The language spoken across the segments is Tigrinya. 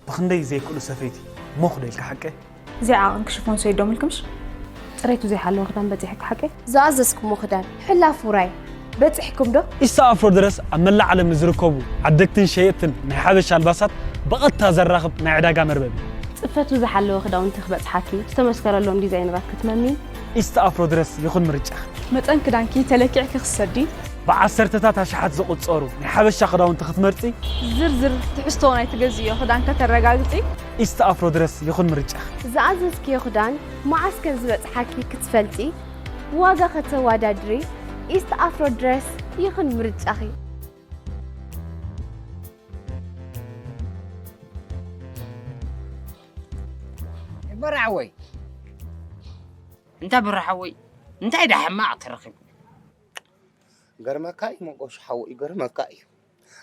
ብኽንደይ ዘይክእሉ ሰፈይቲ ሞኽ ዶ ኢልካ ሓቀ? እዚኣ ዓቐን ክሽፎን ሰይዶም ኢልክምሽ? ጽሬቱ ዘይሓለወ ክዳን በጺሕካ ሓቀ? ዝኣዘዝኩሞ ክዳን ሕላፍ ውራይ በጺሕኩም ዶ? ኢስታ ኣፍሮ ድረስ ኣብ መላእ ዓለም ንዝርከቡ ዓደግትን ሸየጥትን ናይ ሓበሻ ኣልባሳት ብቐጥታ ዘራኽብ ናይ ዕዳጋ መርበብ እዩ። ጽፈቱ ዝሓለወ ክዳውንቲ ክበጽሓኪ፣ ዝተመስከረሎም ዲዛይነራት ክትመሚ። ኢስታ ኣፍሮ ድረስ ይኹን ምርጫ። መጠን ክዳንኪ ተለኪዕኪ ክትሰዲ። ብዓሰርተታት ኣሽሓት ዝቑጸሩ ናይ ሓበሻ ክዳውንቲ ክትመርጺ። ዝርዝር ትሕዝቶ ናይ ትገዝእዮ ክዳን ከተረጋግጺ። ኢስታ ኣፍሮ ድረስ ይኹን ምርጫ። ዝኣዘዝክዮ ክዳን መዓስ ከም ዝበጽሓኪ ክትፈልጢ፣ ዋጋ ከተወዳድሪ፣ ኢስት ኣፍሮ ድረስ ይኹን ምርጫኺ። በራዕወይ እንታ በራዕወይ እንታይ ዳ ሕማቕ ተረኺቡ? ገርመካ እዩ መቆሽ ሓወይ፣ ገርመካ እዩ።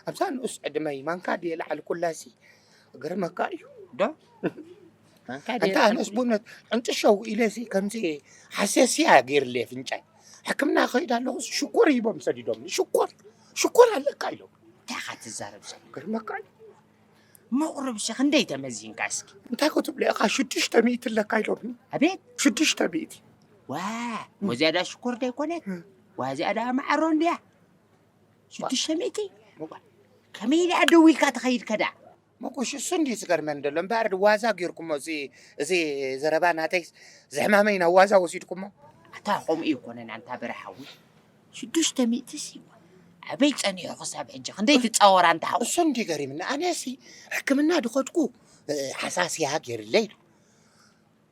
ኣብዛ ንኡስ ዕድመይ ማንካ ድየ ላዕሊ ኩላሲ ገርመካ እዩ። ዶ ማንካ ድየ እንታ ላዕሊ ኣነስ ብእውነት ዕንጭሸው ኢለሲ ከምዚ ሓሴስያ ገይርለ ፍንጫይ ሕክምና ከይድ ኣለኹ ሽኮር ሂቦም ሰዲዶም ሽኮር ሽኮር ኣለካ ኢሎም እንታይ ኢኻ ትዛረብ ዘሎ? ገርመካ እዩ። መቑርብ ሸ ክንደይ ተመዚንካ እስኪ? እንታይ ክትብሎ ኢኻ ሽዱሽተ ሚእቲ ኣለካ ኢሎምኒ። ኣቤት ሽዱሽተ ሚእቲ ዋ ወዚያዳ ሽኮር ዶ ኣይኮነት? እም። ዋዚያዳ ማዕሮ እንድያ ሽዱሽተ ሚእቲ ከመይ ኢላ ደው ኢልካ ተኸይድ ከዳ? መቆሽ እሱ እንዲ ዝገርመን ዘሎ እምበኣር ዋዛ ጌርኩሞ እዚ እዚ ዘረባ ናተይ ዝሕማመይ ናብ ዋዛ ወሲድኩሞ። ኣታ ከምኡ ይኮነን ኣንታ በረሓዊ ሽዱሽተ ሚእቲ ሲ ኣበይ ጸኒሑ ክሳብ ሕጂ ክንደይ ትጻወር ኣንታ ሓው? እሱ እንዲ ገሪምኒ ኣነሲ ሕክምና ድኸድኩ ሓሳስያ ገይርለይ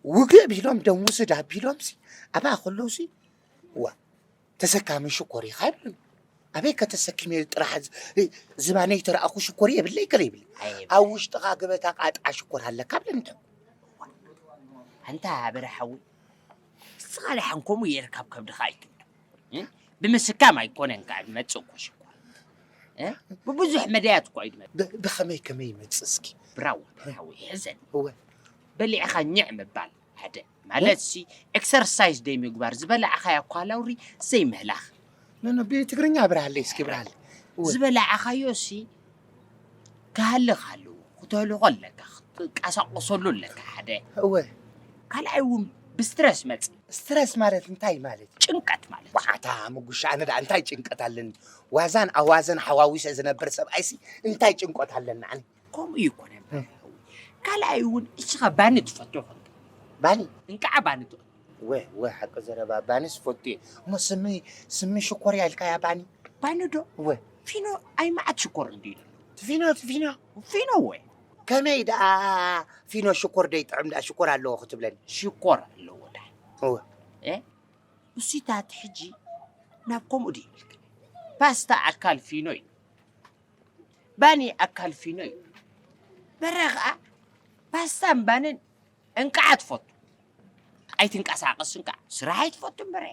ውግእ ቢሎም ደም ውስድ ኣቢሎምሲ ኣብኣ ከለውሲ ዋ ተሰካሚ ሽኮር ኢኻ ይብሉኒ። ኣበይ ከተሰኪመ ጥራሕ ዝ- ዝባነይ ተረኣኹ ሽኮር የብለይ ገለ ይብል። ኣይብል። ኣብ ውሽጥኻ ገበታ ቃጥዓ ሽኮር ኣለካ ብለኒ። ኣንታ በረሓዊ እስኻ ደሓን ከምኡ ጌርካ ኣብ ከብድኻ ኣይትብሎ። እ? ብምስካም ኣይኮነን ከኣ ዝመጽእ እኮ ሽኮር። እ? ብብዙሕ መዳያት እኮ እዩ ዝመጽእ። ብ- ብኸመይ ከመይ ይመጽእ እስኪ? ብራዋ በረሓዊ ይሕዘን። እወ በሊዕኻ ኝዕ ምባል ሓደ ማለት ሲ ኤክሰርሳይዝ ደይ ምግባር ዝበላዕኻዮ ካሎሪ ዘይምህላኽ ኖ ኖ ብትግርኛ ብርሃለይ እስኪ ብርሃለይ። እወ ዝበላዕኻዮ ሲ ክሃልኽ ኣለዎ ክትህልኾ ኣለካ ክትንቀሳቀሰሉ ኣለካ ሓደ እወ ካልኣይ እውን ብስትረስ መጽእ ስትረስ ማለት እንታይ ማለት እዩ? ጭንቀት ማለት እዩ። ዋዓታ ምጉሻ ኣነ ደኣ እንታይ ጭንቀት ኣለኒ? ዋዛን ኣዋዘን ሓዋዊሰ ዝነብር ሰብኣይሲ እንታይ ጭንቀት ኣለኒ ኣነ? ከምኡ ይኮነ ካልኣይ እውን እስኻ ባኒ ትፈትዎ ኮንካ ባኒ እንቃዓ ባኒ ትፈትዎ ወ ወ ሓቂ ዘረባ ባኒስ ፈቱ እየ እሞ ስሚ ስሚ ሽኮር እያ ኢልካያ ባኒ ባኒ ዶ ወ ፊኖ ኣይ መዓት ሽኮር እንድዩ ዘሎ ትፊኖ ትፊኖ ፊኖ ወ ከመይ ደኣ ፊኖ ሽኮር ደይጥዕም ደኣ ሽኮር ኣለዎ ክትብለኒ ሽኮር ኣለዎ ዳ እወ እ እሱታት ሕጂ ናብ ከምኡ ድዩ ይብል ፓስታ ኣካል ፊኖ እዩ ባኒ ኣካል ፊኖ እዩ በረ ኸዓ ፓስታን ባንን እንቃዓ ትፈቱ ኣይትንቀሳቀስን ከዓ ስራሕ ኣይትፈቱን በረ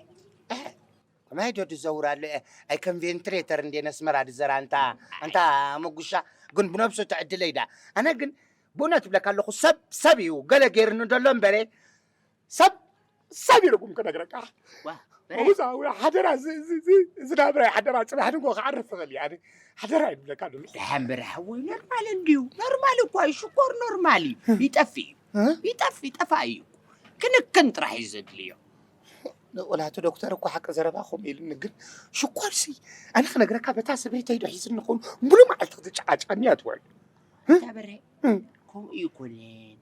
ከማይ ዶ ድዘውር ኣሎ እየ ኣይ ከም ቬንትሬተር እንዴ ነስመራ ድዘራ እንታ እንታ መጉሻ ግን ብነብሱ ትዕድለይ ዳ ኣነ ግን ብእውነት ይብለካ ኣለኹ ሰብ ሰብ እዩ ገለ ገይርኒ ደሎ እምበረ ሰብ ሰብ ኢልኩም ክነግረካ ዋ በረ መጉሳ ሓደራ እዚ- እዚ- እዚ- እዚ ናብራይ ሓደራ ፅባሕ ንጎ ክዓርፍ ይኽእል እየ ኣነ ሓደራ ይብለካ ደሎ ደሓን በረ ሓወይ ኖርማል እንድዩ ኖርማል እኳ እዩ ሽኮር ኖርማል እዩ ይጠፍእ እዩ ይጠፍ ይጠፋ እዩ ክንክን ጥራሕ እዩ ዘድልዮ ወላቲ ዶክተር እኮ ሓቂ ዘረባ ከምኡ ኢሉኒ ግን ሽኮርሲ ኣነ ክነግረካ በታ ሰበይተይ ዶ ሒዝኒ ኸውን ሙሉ መዓልቲ ክትጨቃጨቀኒ እያ ትውዕል እንታ በረ እም። ከምኡ ይኮነን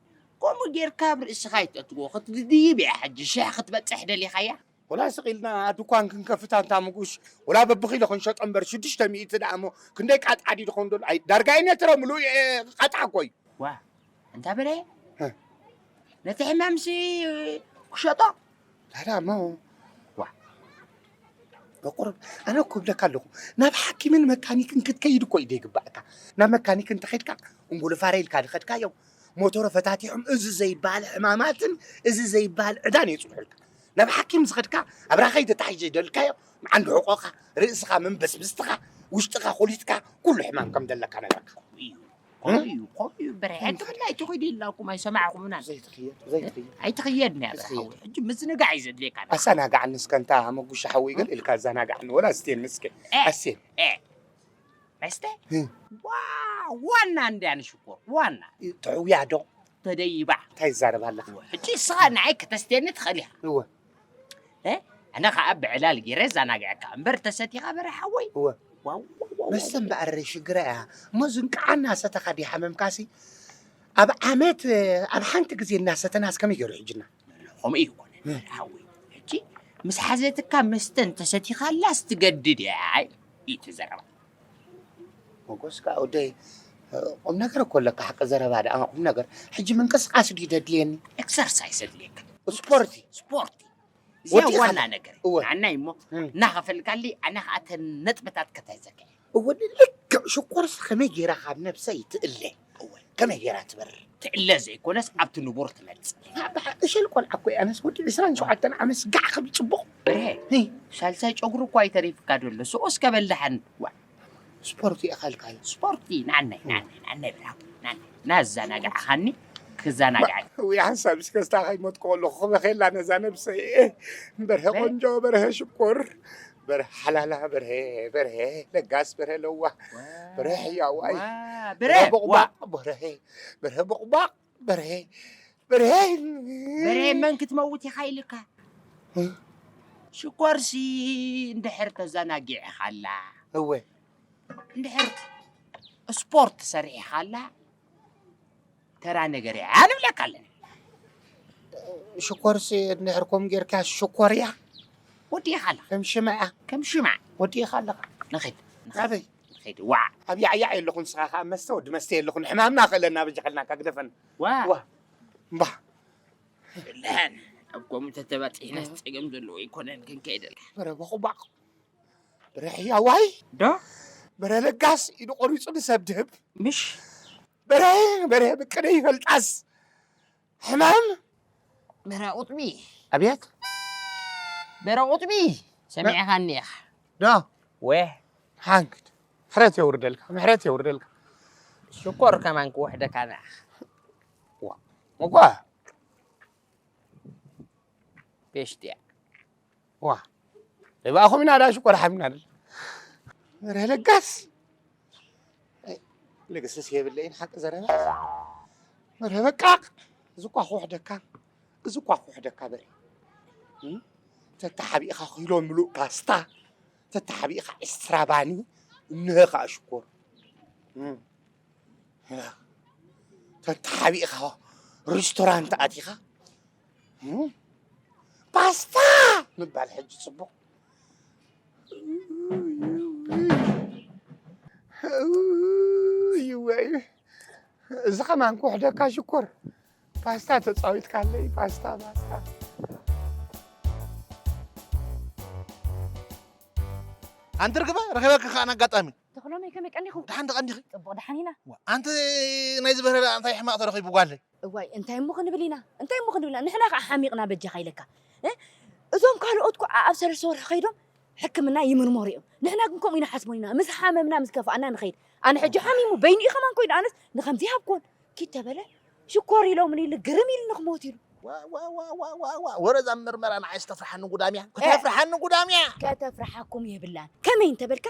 ከምኡ ጌርካ ኣብ ርእስኻ ይትእትዎ ክትድይብ እያ ሕጂ ሽሕ ክትበፅሕ ደሊኻያ ወላ ስቕ ኢልና ድኳን ክንከፍት ኣንታ ምጉሽ ወላ በብኺሎ ክንሸጦ እምበር ሽዱሽተ ሚእቲ ደኣ እሞ ክንደይ ቃጥዓ ድዩ ድኸውን ዘሎ ኣይ ዳርጋ እየ ነትረ ምሉእ እየ ቃጥዓ እኮ እዩ ዋ እንታ በለ ነቲ ሕማምሲ ክሸጦ ታዲያ እሞ ዋ በቁርብ ኣነ እኮ እብለካ ኣለኹ ናብ ሓኪምን መካኒክን ክትከይድ እኮ እዩ ዘይግባእካ ናብ መካኒክ እንተኸድካ እንጉልፋረ ኢልካ ድኸድካዮም ሞተሮ ፈታቲሖም እዚ ዘይበሃል ሕማማትን እዚ ዘይበሃል ዕዳን የፅንሑልካ ናብ ሓኪም ዝኸድካ ኣብራኸይ ተታሒዘ ይደልካዮ መዓንዲ ሕቆኻ ርእስኻ መንበስብስትኻ ውሽጥኻ ኮሊትካ ኩሉ ሕማም ከም ዘለካ ነገርካ እዩ ከምኡ እዩ ከምኡ እዩ በረ ሕክምና ኣይትኸይዱ ኢልናኩም ኣይሰማዕኩምና ዘይትኽየድ ዘይትኽየድ ኣይትኽየድ ነያ በረ ሓወይ ሕጂ ምዝንጋዕ እዩ ዘድልየካ ኣሰናጋዕኒ እስከ እንታ መጉሻ ሓወይ ገል ኢልካ ኣዘናጋዕኒ ወላ ኣስቴን እስከ እ። ኣስቴን እ። መስተ እ። ዋው ዋና እንድያ ንሽኮር ዋና። ተሕውያ ዶ? ተደይባ። እንታይ ይዛረብ ኣለኻ? ሕጂ ንስኻ ንዓይ ከተስትየኒ ትኽእል ኢኻ። እወ። ኣነ ኸዓ ብዕላል ገይረ ዛናግዐካ እምበር ተሰቲኻ በረ ሓወይ። እወ። ዋው፣ ዋው፣ ዋው፣ መስተ እምበኣር ሽግረ እያ። እሞ ዝንቃዓ እናሰተኻ ድዩ ሓመምካሲ? ኣብ ዓመት ኣብ ሓንቲ ግዜ እናሰተናስ ከመይ ገይሩ ሕጅና? ከምኡ ይኮነ ሓወይ። ሕጂ ምስ ሓዘትካ መስተ እንተሰቲኻላስ ትገድድ እያ እዩ እቲ ዘረባ። ሞጎስ ከዓ ወደይ፣ ቁም ነገር እኮ ኣለካ፣ ሓቂ ዘረባ ደኣ ቁም ነገር። ሕጂ ምንቅስቃስ ድዩ ደድልየኒ? ኤክሰርሳይስ ኣድልየካ። ስፖርቲ። ስፖርቲ። እዚኣ ወዲእኻ ዋና ኣለኻ። ነገር። እወ። ንዓናይ እሞ እም። እናኸፈልካሊ ኣነ ከዓ እተን ነጥብታት ከታይዘካ እየ። እወ፣ ልክዕ ሽኮርስ ከመይ ገይራ ካብ ነብሰይ ትእለ? እወ። ከመይ ገይራ ትበርር? ትእለ ዘይኮነስ ኣብቲ ንቡር ትመጽእ። ብሓቂ ሸል ቆልዓ እኮ እየ። ኣነስ ወዲ ዕስራን ሸውዓተን ዓመት ስጋዕ ክብል ጽቡቕ። ብርሄ፣ ሂ። ሳልሳይ ጨጉሪ እኮ ኣይተሪፍካ ደሎ። ስቕ እስከ በል ደሓን። ዋ። ስፖርት እየ ካልካዮ። ስፖርቲ፣ ንዓናይ፣ ንዓናይ፣ ንዓናይ ብርሃው፣ ንዓናይ። ናዘናግዓኻኒ፣ ክዘናግዓኒ። ውይ፣ ሓንሳብ እስከ ስታ ከይሞትኩ ከለኹ ክበኽየላ ነዛ ነብሰይ። በርሀ ቆንጆ፣ በርሀ ሽኮር፣ በርሀ ሓላላ፣ በርሀ፣ በርሀ ለጋስ፣ በርሀ ለዋህ፣ ዋ፣ በርሀ ሕያዋይ፣ ዋ፣ በርሀ በርሀ፣ ዋ። ቦቕባቕ፣ በርሀ፣ በርሀ ቦቕባቕ፣ በርሀ፣ በርሀ። በርሀ መን ክትመውት ኢኻ ኢልካ? እ? ሽኮርሲ እንድሕር ተዘናጊዕኻላ። እወ። እንድሕር ስፖርት ሰሪሕኻላ፣ ተራ ነገር እያ ንብለካ ኣለና። ሽኮርሲ እንድሕር ከምኡ ጌርካ ሽኮር እያ። ወዲእኻ ኣለኻ። ከም ሽምዓ። ከም ሽምዓ። ወዲእኻ ኣለኻ። ንኺድ፣ ንኺድ፣ ኣበይ? ንኺድ። ዋዕ። ኣብ ያዕያዕ የለኹን፣ ንስኻ ኸኣ መስተ ወዲ መስተ የለኹን። ሕማምና ክእለና በጃኸልናካ ግደፈና። ዋዕ። ዋዕ። እምባ። የለን። ኣብ ከምኡ ተተባጺሕናስ ጸገም ዘለዎ ኣይኮነን፣ ክንከይድ ኣለና። በረ በኹባቕ። በረ ሕያዋይ። ዶ? በረ ለጋስ ኢዱ ቆሪጹ ንሰብ ድህብ። ምሽ? በረ፣ በረ ብቅደ ይፈልጣስ። ሕማም? በረ ቁጥቢ። ኣብያት? በረ ቁጥቢ። ሰሚዕኻኒ ኢኻ። ዶ? ወ። ሓንክድ። ምሕረት የውርደልካ፣ ምሕረት የውርደልካ። ሽኮር ከማን ክውሕደካ ንኣኻ። ዋ፣ እኳ። ቤሽትያ። ዋ፣ ይብኣኹም ኢና ዳ ሽኮር ሓሚና ደል። በረ ለጋስ። ኣይ፣ ልግስስ የብለይን ሓቂ ዘረባ። በረ በቃ፣ እዚ እኳ ክውሕደካ፣ እዚ እኳ ክውሕደካ በረ። እም? ተተሓቢእኻ ኪሎ ምሉእ ፓስታ፣ ተተሓቢእኻ ዕስራ ባኒ፣ እንሀ ከኣ ሽኮር። እም። ተተሓቢእኻ ሬስቶራንት ኣቲኻ፣ እም? ፓስታ ምባል ሕጂ ጽቡቕ። እወይ፣ እዚ ኸማን ክውሕደካ ሽኮር። ፓስታ ተጻዊትካለይ፣ ፓስታ፣ ፓስታ። ኣንቲ ርግበ፣ ረኺበኪ ከኣ ኣጋጣሚ። ተኽሎመይ፣ ከመይ ቀኒኹም? ደሓን ዶ ቀኒኺ? ጽቡቕ ደሓን ኢና። ዋ፣ ኣንቲ ናይዚ በረዳ እንታይ ሕማቕ ተረኺቡ ጓለይ? እዋይ፣ እንታይ እሞ ክንብል ኢና? እንታይ እሞ ክንብል ኢና? ንሕና ከኣ ሓሚቕና በጃኻ ኢለካ። እ? እዞም ካልኦት እኮ ኣብ ሰለስተ ወርሒ ከይዶም ሕክምና ይምርመሩ እዮም። ንሕና ግን ከምኡ ኢና ሓስቦን ኢና። ምስ ሓመምና፣ ምስ ከፍኣና ንኸይድ። ኣነ ሕጂ ሓሚሙ በይኑ እዩ ከማን ኮይኑ፣ ኣነስ ንኸምዚ ይሃብኩዎን። ኪድ ተበለ፣ ሽኮር ኢሎምኒ ኢሉ ግርም ኢሉኒ ክሞት ኢሉ። ዋ፣ ዋ፣ ዋ፣ ዋ፣ ዋ፣ ዋ። ወረ እዛ ምርመራ ንዓይስ ከተፍርሓኒ ጉዳምያ። እ። ከተፍርሓኒ ጉዳምያ። ከተፍርሓኩም የብላን። ከመይ እንተበልካ፣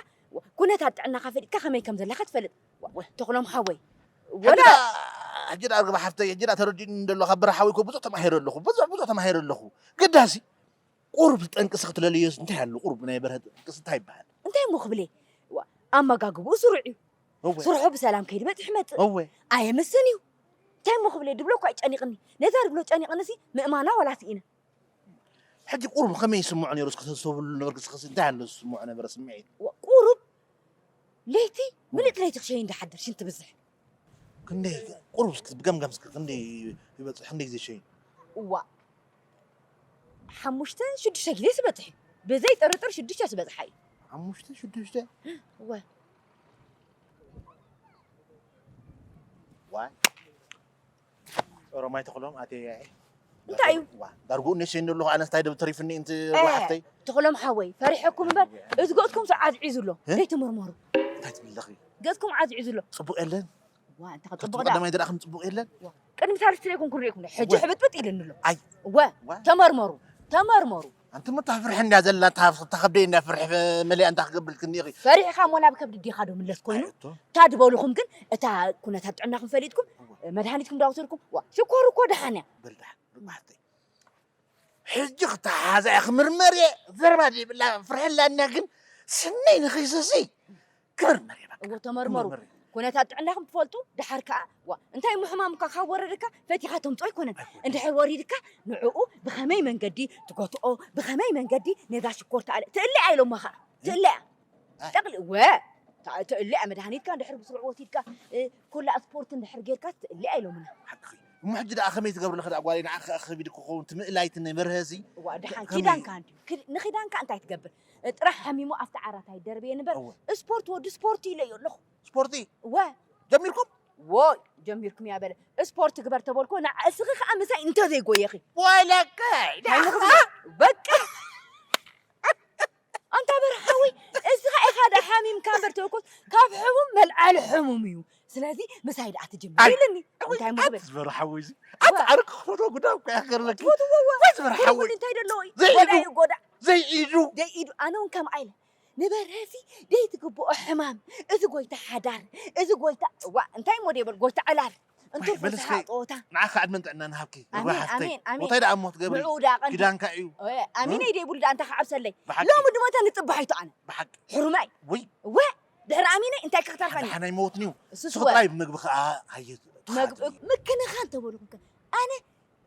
ኩነታት ጥዕናኻ ፈሊጥካ ከመይ ከም ዘለኻ ትፈልጥ። ዋ፣ ወ- ተኽሎም ሓወይ። ሕጂ ወላ ዳ-፣ ሕጂ ዳ ርግብ ሓፍተይ፣ ሕጂ ዳ ተረዲእኒ እንደሎ፣ ካብ በረ ሓወይ እኮ ብዙሕ ተማሂረ ኣለኹ። ብዙሕ፣ ብዙሕ ተማሂረ ኣለኹ። ግዳሲ ቁሩብ ጠንቅስ ክትለልዮስ እንታይ ኣሎ? ቁሩብ ናይ በርሀ ጠንቅስ እንታይ ይበሃል? እንታይ እሞ ክብለ? ዋ፣ ኣመጋግብኡ ስሩዕ እዩ። እወ። ስርሑ ብሰላም ከይዱ በጽሕ መጽእ። እወ። ኣየምስን እዩ። እንታይ እሞ ክብለ? ድብሎ እኳ እዩ ጨኒቕኒ። ነዛ ድብሎ ጨኒቕንሲ ምእማና ዋላ ስኢነ። ሕጂ ቁሩብ ከመይ ይስምዖ ነይሩ? እስኪ ተስተውዕሉ ነበርኪ፣ እስኪ እንታይ ኣሎ ዝስምዖ ነበረ ስምዒት? ዋ፣ ቁሩብ ለይቲ፣ ምልእቲ ለይቲ ክሸይን ድሓድር፣ ሽንቲ ብዝሕ። ክንደይ ቁሩብ እስኪ ብገምጋም እስኪ ክንደይ ይበጽሕ፣ ክንደይ ግዜ ይሸይን? እዋ፣ ሓሙሽተ፣ ሽዱሽተ ግዜ ስበጽሕ እዩ። ብዘይ ጥርጥር ሽዱሽተ ስበጽሓ እዩ። ሓሙሽተ፣ ሽዱሽተ? እወ። ዋይ። ኦሮማይ ተኽሎም ኣትየ ያኤ። እንታይ እዩ? ዋ፣ ዳርጉ እነሸ እንደለኹ ኣነስ እንታይ ደብ ተሪፍኒ እንቲ እ፣ ወሓፍተይ? ተኽሎም ሓወይ፣ ፈሪሐኩም እምበር፣ እዚ ገጽኩም ሰ ዓዝዒዙ ኣሎ። እ? ዘይትምርመሩ። እንታይ ትብል ኣለኺ? ገጽኩም ዓዝዒዙ ኣሎ። ጽቡቕ የለን? ዋ፣ እንታይ ካብ ጽቡቕ ጽቡቕ ደኣ? ቀዳማይ ደኣ ከም ጽቡቕ የለን? ዋ፣ ቅድሚ ሳልስቲ ደይኮንኩ ርኢኹም ዶ? ሕጂ ወ- ሕብጥብጥ ኢሉኒ ኣሎ። ኣይ። ወ፣ ዋ። ተመርመሩ፣ ተመርመሩ። ኣንቲ እሞ እታ ፍርሒ እንድያ ዘላ፣ እታ፣ እታ ከብደይ እንድያ ፍርሒ መሊኣ እንታ ክገብልክኒ ኢኺ። ፈሪሕኻ እሞ ናብ ከብዲ ዲኻ ዶ ምለስ ኮይኑ? ኣይ፣ እቶ። እታ ዝበልኹም ግን፣ እታ ኩነታት ጥዕናኹም ፈሊጥኩም፣ እወ። መድሃኒትኩም ዳውሰድኩም፣ ዋ፣ ሽኮር እኮ ደሓን እያ። በል ደሓን፣ ርባሕተይ። ሕጂ ክተሓሓዛ እየ ክምርመር እየ። ዘረባ ዘይብላ ፍርሒ ኣላና ግን፣ ስነይ ንኺሰሲ ክምርመር እየ በቃ። እዎ፣ ተመርመሩ። ክምርመር እየ። ኩነታት ጥዕናኹም ትፈልጡ፣ ደሓር ከኣ፣ ዋ፣ እንታይ እሞ ሕማም እኳ ካብ ወረደካ፣ ፈቲኻ ተምጾ ኣይኮነን። ኣይኮነን። እንድሕር ወሪድካ፣ ንዕኡ ብኸመይ መንገዲ ትጎትኦ፣ ብኸመይ መንገዲ ነዛ ሽኮር ትኣለ-፣ ትእለ እያ ኢሎማ ኸኣ። እ? ትእለ እያ። ኣይ። ጠቕሊ-፣ ወ-፣ ታ-፣ ትእለ እያ መድሃኒትካ እንድሕር ብስሩዕ ወሲድካ፣ እ፣ ኩላ ስፖርት እንድሕር ጌርካ ትእለ እያ ኢሎምና። ሓቅኺ። እሞ ሕጂ ደኣ ከመይ ትገብሪ ኣለኺ ደኣ ጓለይ፣ ንዓኺ ከኣ ከቢድ ክኸውን፣ ትምእላይቲ ናይ መርሀሲ። እዋ፣ ደሓን ከመይ? ኪዳንካ እንድዩ። ክድ-፣ ንኺዳንካ እንታይ ትገብር? ጥራሕ ሓሚሙ ኣብቲ ዓራት ኣይደርበየን እምበር፣ እወ። ስፖርት ወዲ ስፖርት ኢለዮ ኣለኹ። ስፖርቲ? እወ። ጀሚርኩም? ዎይ፣ ጀሚርኩም እያ በለ። ስፖርት ግበር ተበልኮ፣ ንዓ እስኺ ኸኣ ምሳይ እንተዘይጎየኺ። ወይለከ! እንታይ ንኽብል? በቃ! ኣንታ በርሓዊ፣ እስኻ ኢኻ ደኣ ሓሚምካ እምበር ተበልኮስ፣ ካብ ሕሙም መልዓሊ ሕሙም እዩ። ስለዚ ምሳይ ደኣ ትጅምር ኣይ፣ ኢልኒ። ኣይ፣ እንታይ እሞ ክብል? ኣቲ ዝበርሓዊ እዚ። ኣቲ እወ። ኣነ ክፈትዎ ጉዳይ እኮ እያ ክገርመኪ። ትፈትዎ እወ። ኣቲ ዝበርሓዊ። ትፈትዎ እንታይ ደለዎ እዩ? ዘይኢዱ። ጎዳኢ ጎዳኢ። ዘይኢዱ። ዘይኢዱ። ኣነ እውን ከምኣ ኢለ። ንበርሀሲ ደይትግብኦ ሕማም። እዚ ጎይታ ሓዳር። እዚ ጎይታ፣ እዋ፣ እንታይ እሞ ደይበል? ጎይታ ዕላል። እንቱር በል እስከ ፍስሓ ጦታ። ንዓኻ ዕድመን ጥዕናን ሃብኪ። ኣሜን፣ ርባ ሓፍተይ። ኣሜን፣ ኣሜን። ቦታይ ደኣ እሞ ትገብሪ። ንዕኡ ደኣ ቀንዲ። ኪዳንካ እዩ። ኣሜን፣ እ? ኣሜን፣ ደይብሉ ደኣ እንታይ ክዓብሰለይ? ብሓቂ። ሎሚ ድማ እንታይ ንጽባሕ ኣይቶ ኣነ? ብሓቂ። ሕሩማይ። ውይ። እወ፣ ድሕሪ ኣሚነ እንታይ ክኽተልካኒ? ደሓናይ ሞት ንዩ። እሱስ ንሱ ወ- ጥራይ ምግቢ ኸኣ ሃየ መግ-፣ ትሓትኒ። ምክንኻን ተበልኩ ከ። ኣነ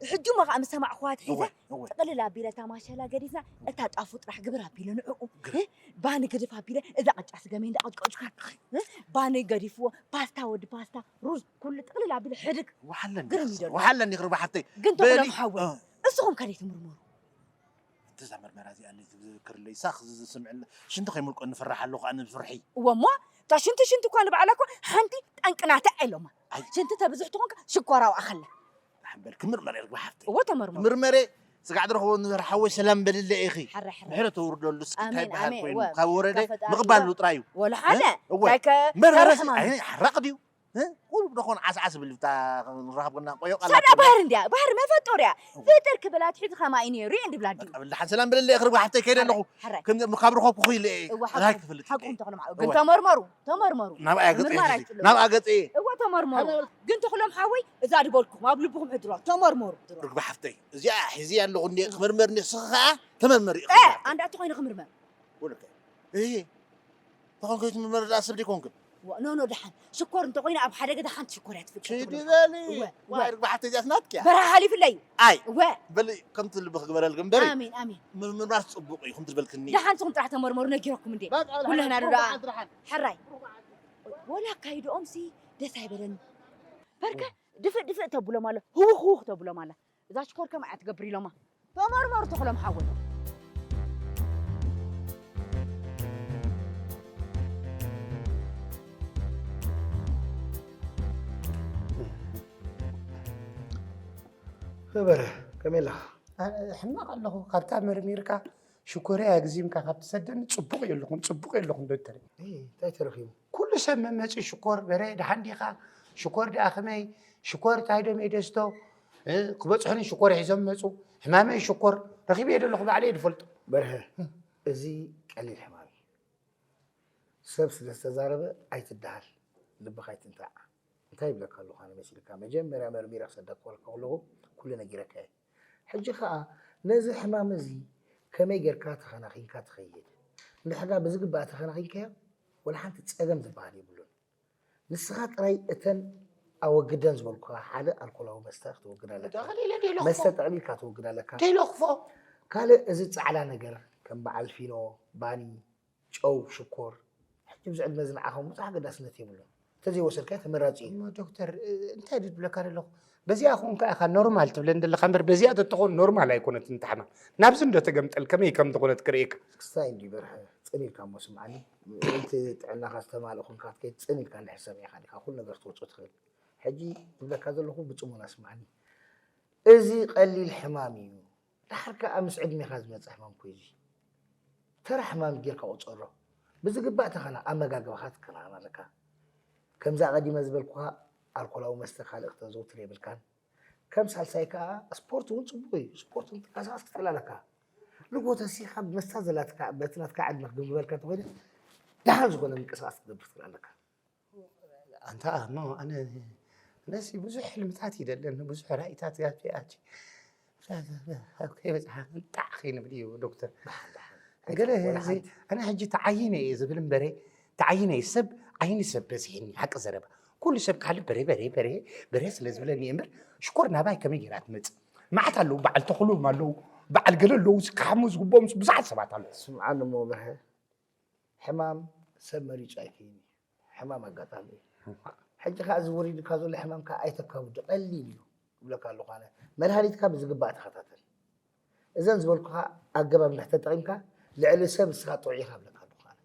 ሕጂ እሞ ኸኣ ምስ ሰማዕኩዋ ትሒዘ፣ እወ፣ እወ። ጥቕልል ኣቢለ እታ ማሸላ ገዲፍና፣ እታ ጣፉ ጥራሕ ግብር ኣቢለ ንዕኡ፣ ግር- እ? ባኒ ግድፍ ኣቢለ፣ እዛ ቅጫ ስገመይ እንዳቐጭቀጭኩ፣ እ? ባኒ ገዲፍዎ፣ ፓስታ ወዲ ፓስታ፣ ሩዝ፣ ኩሉ ጥቕልል ኣቢለ ሕድግ። ወሓለን ግርም ዲኻ? ይደሎ። ወሓለን ዲኺ ርባ ሓፍተይ? ግን በሊ፣ ተኽሎም ሓወይ፣ እ። እስኹም ከ ደይትምርመሩ? እዛ መርመራ እዚኣ እንዴት ዝዝክርለይ፣ ሳኽ ዝስምዕለ፣ ሽንቲ ከይምልቆ ንፍራሕ ኣለኹ ኣነ ብፍርሒ። እወ እሞ፣ እታ ሽንቲ ሽንቲ እኳ ንባዕላ እኮ ሓንቲ ጠንቂ ናታ እያ ኢሎማ። ኣይ። ሽንቲ ተብዝሕ ትኾንካ ሽኮራዊ ኣኸለ። ሓንበል ክምርመር እየ ርግቢ ሓፍተይ። እወ ተመርመሩ። ክምርመር እየ፣ ስጋዕ ድረኽቦ ንበር ሓወይ ሰላም በልለ ኢኺ። ሓራይ፣ ሓራይ። ምሕረት ተውርደሉ እስኪ እንታይ ኣሜን፣ ይበሃል ኣሜን። ኮይኑ፣ እወ፣ ካብ ወረደ ካብ ፈጣሪ ምቕባል እወ። ሉ ጥራይ እዩ። ወላ ሓደ፣ እ? እወ። እንታይ ከ-፣ መርመራ ተረሕማ። ኣይ፣ ሓራቕ ድዩ? እ? ቁሩብ ደኾን ዓስዓስ ብል ብታ ንራኸብ ኮና ቆዮ ቃላት ሳዳ ተብላ። ባህር እንድያ፣ ባህር መፈጦርያ። እወ። ፍጥር ክብል ኣትሒዙ ከማይ ነይሩ እየ እንድብላ ድዩ? በቃ፣ ብልሓን ሰላም ብልለ፣ ክርብ ሓፍተይ ከይደ ኣለኹ። ሓራይ፣ ሓራይ። ከም ካብ ረኸብኩ ኹይለ እየ። እወ፣ ሓቁ፣ ራይ ክፍልጥ ሓቁ እየ። እንተኾነ መዓው። ግን እወ። ተመርመሩ፣ ተመርመሩ። ናብኣ ገጸ ምርማር ሒዙ፣ ኣይትጥልም። ናብኣ ገጸ እየ። እወ፣ ተመርመሩ። ሓራይ። ግን ተኽሎም ሓወይ፣ እዛ ድበልኩም፣ ኣብ ልብኹም ሕድሮ፣ ተመርመሩ። ርግቢ ሓፍተይ፣ እዚኣ ሒዘያ ኣለኹ እንዴ፣ ክምርመር እንዴ፣ ንስኺ ኸኣ ተመርመሪ ኢኺ እ፣ ዝብላ። ኣንዳ እትኾይነ ክምርመር። ወለከ። እህ። ተኾንከ ትምርመር ደኣ ሰብ ደይኮንክን? ዋ፣ ኖ፣ ኖ፣ ደሓን። ሽኮር እንተኾይኑ ኣብ ሓደ ገዛ ሓንቲ ሽኮር እያ ትፍቀድ ኪዲ ትብሎ። በሊ። እወ፣ እወ። ዋይ፣ ርግቢ ሓፍተይ እዚኣስ ናትኪ እያ። በረኻ ሓሊፍለይ እዩ። ኣይ። እወ። በሊ፣ ከምቲ ልብኺ ግበረልኪ እምበሪ። ኣሜን፣ ኣሜን። ምርምራስ ጽቡቕ እዩ፣ ከምቲ ዝበልክኒ። ደሓን ንስኹም ጥራሕ ተመርመሩ፣ ነጊረኩም እንዴ? በቃ፣ በቃ፣ ኩላህና ዶ ደኣ? ደሓን፣ ደሓን። ሕራይ። ወላ ኣካይድኦምሲ ደስ ኣይበለኒ። በርከ፣ ድፍእ፣ ድፍእ ተብሎም ኣሎ፣ ህውኽ፣ ህውኽ ተብሎም ኣላ። እዛ ሽኮር ከምኣ እያ ትገብር ኢሎማ። ተመርመሩ ተኽሎም ሓወይ። በረ፣ ከመይ ኣለኻ? ኣነ ሕማቕ ኣለኹ። ካብታ መርሚርካ ሽኮረይ ኣግዚምካ ካብ ትሰደኒ ጽቡቕ የለኹን፣ ጽቡቕ የለኹን ዶክተር። እይ፣ እንታይ ተረኺቡ? ኩሉ ሰብ መመጺ ሽኮር፣ በረ፣ ደሓን ዲኻ? ሽኮር ደኣ ከመይ? ሽኮር እንታይ ዶ መይ ደስቶ? እ፣ ክበጽሑኒ ሽኮር ሒዞም መጹ። ሕማመይ ሽኮር ረኺበ እየ ዘለኹ፣ ባዕለይ እየ ዝፈልጦ። በርሀ፣ እዚ ቀሊል ሕማም እዩ። ሰብ ስለ ዝተዛረበ ኣይትደሃል፣ ልብኻ ኣይትንታዕ። እንታይ ይብለካ ኣለኹ ኣነ መሲልካ? መጀመርያ መርሚረ ክሰደካ ከለኹ ኩሉ ነጊረካ እየ። ሕጂ ኸኣ ነዚ ሕማም እዚ ከመይ ጌርካ ተኸናኺንካ ትኸይድ? እንድሕር ደኣ ብዝግባእ ተኸናኺንካዮ፣ ወላ ሓንቲ ጸገም ዝበሃል የብሉን። ንስኻ ጥራይ እተን ኣወግደን ዝበልኩኻ ሓደ ኣልኮላዊ መስተ ክትወግድ ኣለካ። እንዳ ኸሊለ ደይለኽፎ። መስተ ጠቕሊልካ ትወግድ ኣለካ። ደይለኽፎ። ካልእ እዚ ጻዕዳ ነገር ከም በዓል ፊኖ፣ ባኒ፣ ጨው፣ ሽኮር፣ ሕጂ ኣብዚ ዕድመ እዚ ንዓኻ ብዙሕ ኣገዳስነት የብሉን። እንተዘይወሰድካዮ ተመራጺ እዩ። እሞ ዶክተር፣ እ፣ እንታይ ድብለካ ዘለኹ? በዚኣ ኾንካ ኢኻ ኖርማል ትብለኒ ዘለኻ እምበር፣ በዚኣ ተትኾን ኖርማል ኣይኮነትን እታ ሕማም። ናብዚ እንዶ ተገምጠል ከመይ ከም ዝኾነት ክርእየካ። ክስታይ እንዲ በርሀ፣ ጽን ኢልካ እሞ ስምዓኒ። ምእንቲ ጥዕናኻ ዝተማልእ ኾንካ ክትከይድ ጽን ኢልካ እንድሕር ሰሚዕካ ዲኻ ኩሉ ነገር ክትወጾ ትኽእል። ሕጂ ዝብለካ ዘለኹ ብጽሞና ስምዓኒ። እዚ ቀሊል ሕማም እዩ። ደሓር ከኣ ምስ ዕድሜኻ ዝመጽእ ሕማም እኮ እዩ እዚ። ተራ ሕማም ጌርካ ቁጸሮ። ብዝግባእ ተኸና-፣ ኣመጋግባኻ ክትከናኸን ኣለካ። ከምዚ ኣቐዲመ ዝበልኩኻ ኣልኮላዊ መስተ ካልእ ክተዘውትር የብልካን። ከም ሳልሳይ ከኣ ስፖርት እውን ጽቡቕ እዩ። ስፖርት እውን ትንቀሳቐስ ክትብል ኣለካ። ንጎ ተሲኻ ብመስታ ዘላትካ በቲ ናትካ ዕድመ ክግምግመልካ እንተኾይነ ደሓን ዝኾነ ምንቅስቃስ ክትገብር ትኽእል ኣለካ። ኣንታ እሞ ኣነ ኣነሲ ብዙሕ ሕልምታት ይደለኒ ብዙሕ ራእይታት ያቲ ኣቲ ከይበፅሓ እንጣዕ ከይንብል እዩ ዶክተር። ገለ ኣነ ሕጂ ተዓይነ እየ ዝብል እምበረ ተዓይነ ሰብ ዓይኒ ሰብ በዚሕኒ ሓቂ ዘረባ ኩሉ ሰብ ካል በሬ በሬ በሬ በሬ ስለ ዝብለኒ እምበር ሽኮር ናባይ ከመይ ጌራ ትመፅእ? መዓት ኣለዉ በዓል ተኽሎም ኣለዉ በዓል ገለ ኣለዉ ዝከሓሙ ዝግብኦም ብዙሓት ሰባት ኣለዉ። ስምዓኒ እሞ ብርሀ ሕማም ሰብ መሪጹ ኣይከይን እዩ። ሕማም ኣጋጣሚ እዩ። ሕጂ ከኣ እዚ ወሪዱካ ዘሎ ሕማም ከኣ ኣይተካብዶ ቀሊል እዩ እብለካ ኣለኹ ኣነ። መድሃኒትካ ብዝግባእ ተኸታተል። እዘን ዝበልኩኻ ኣገባብ እንድሕር ተጠቒምካ ልዕሊ ሰብ ንስኻ ጥዑይ ኢኻ እብለካ ኣለኹ ኣነ።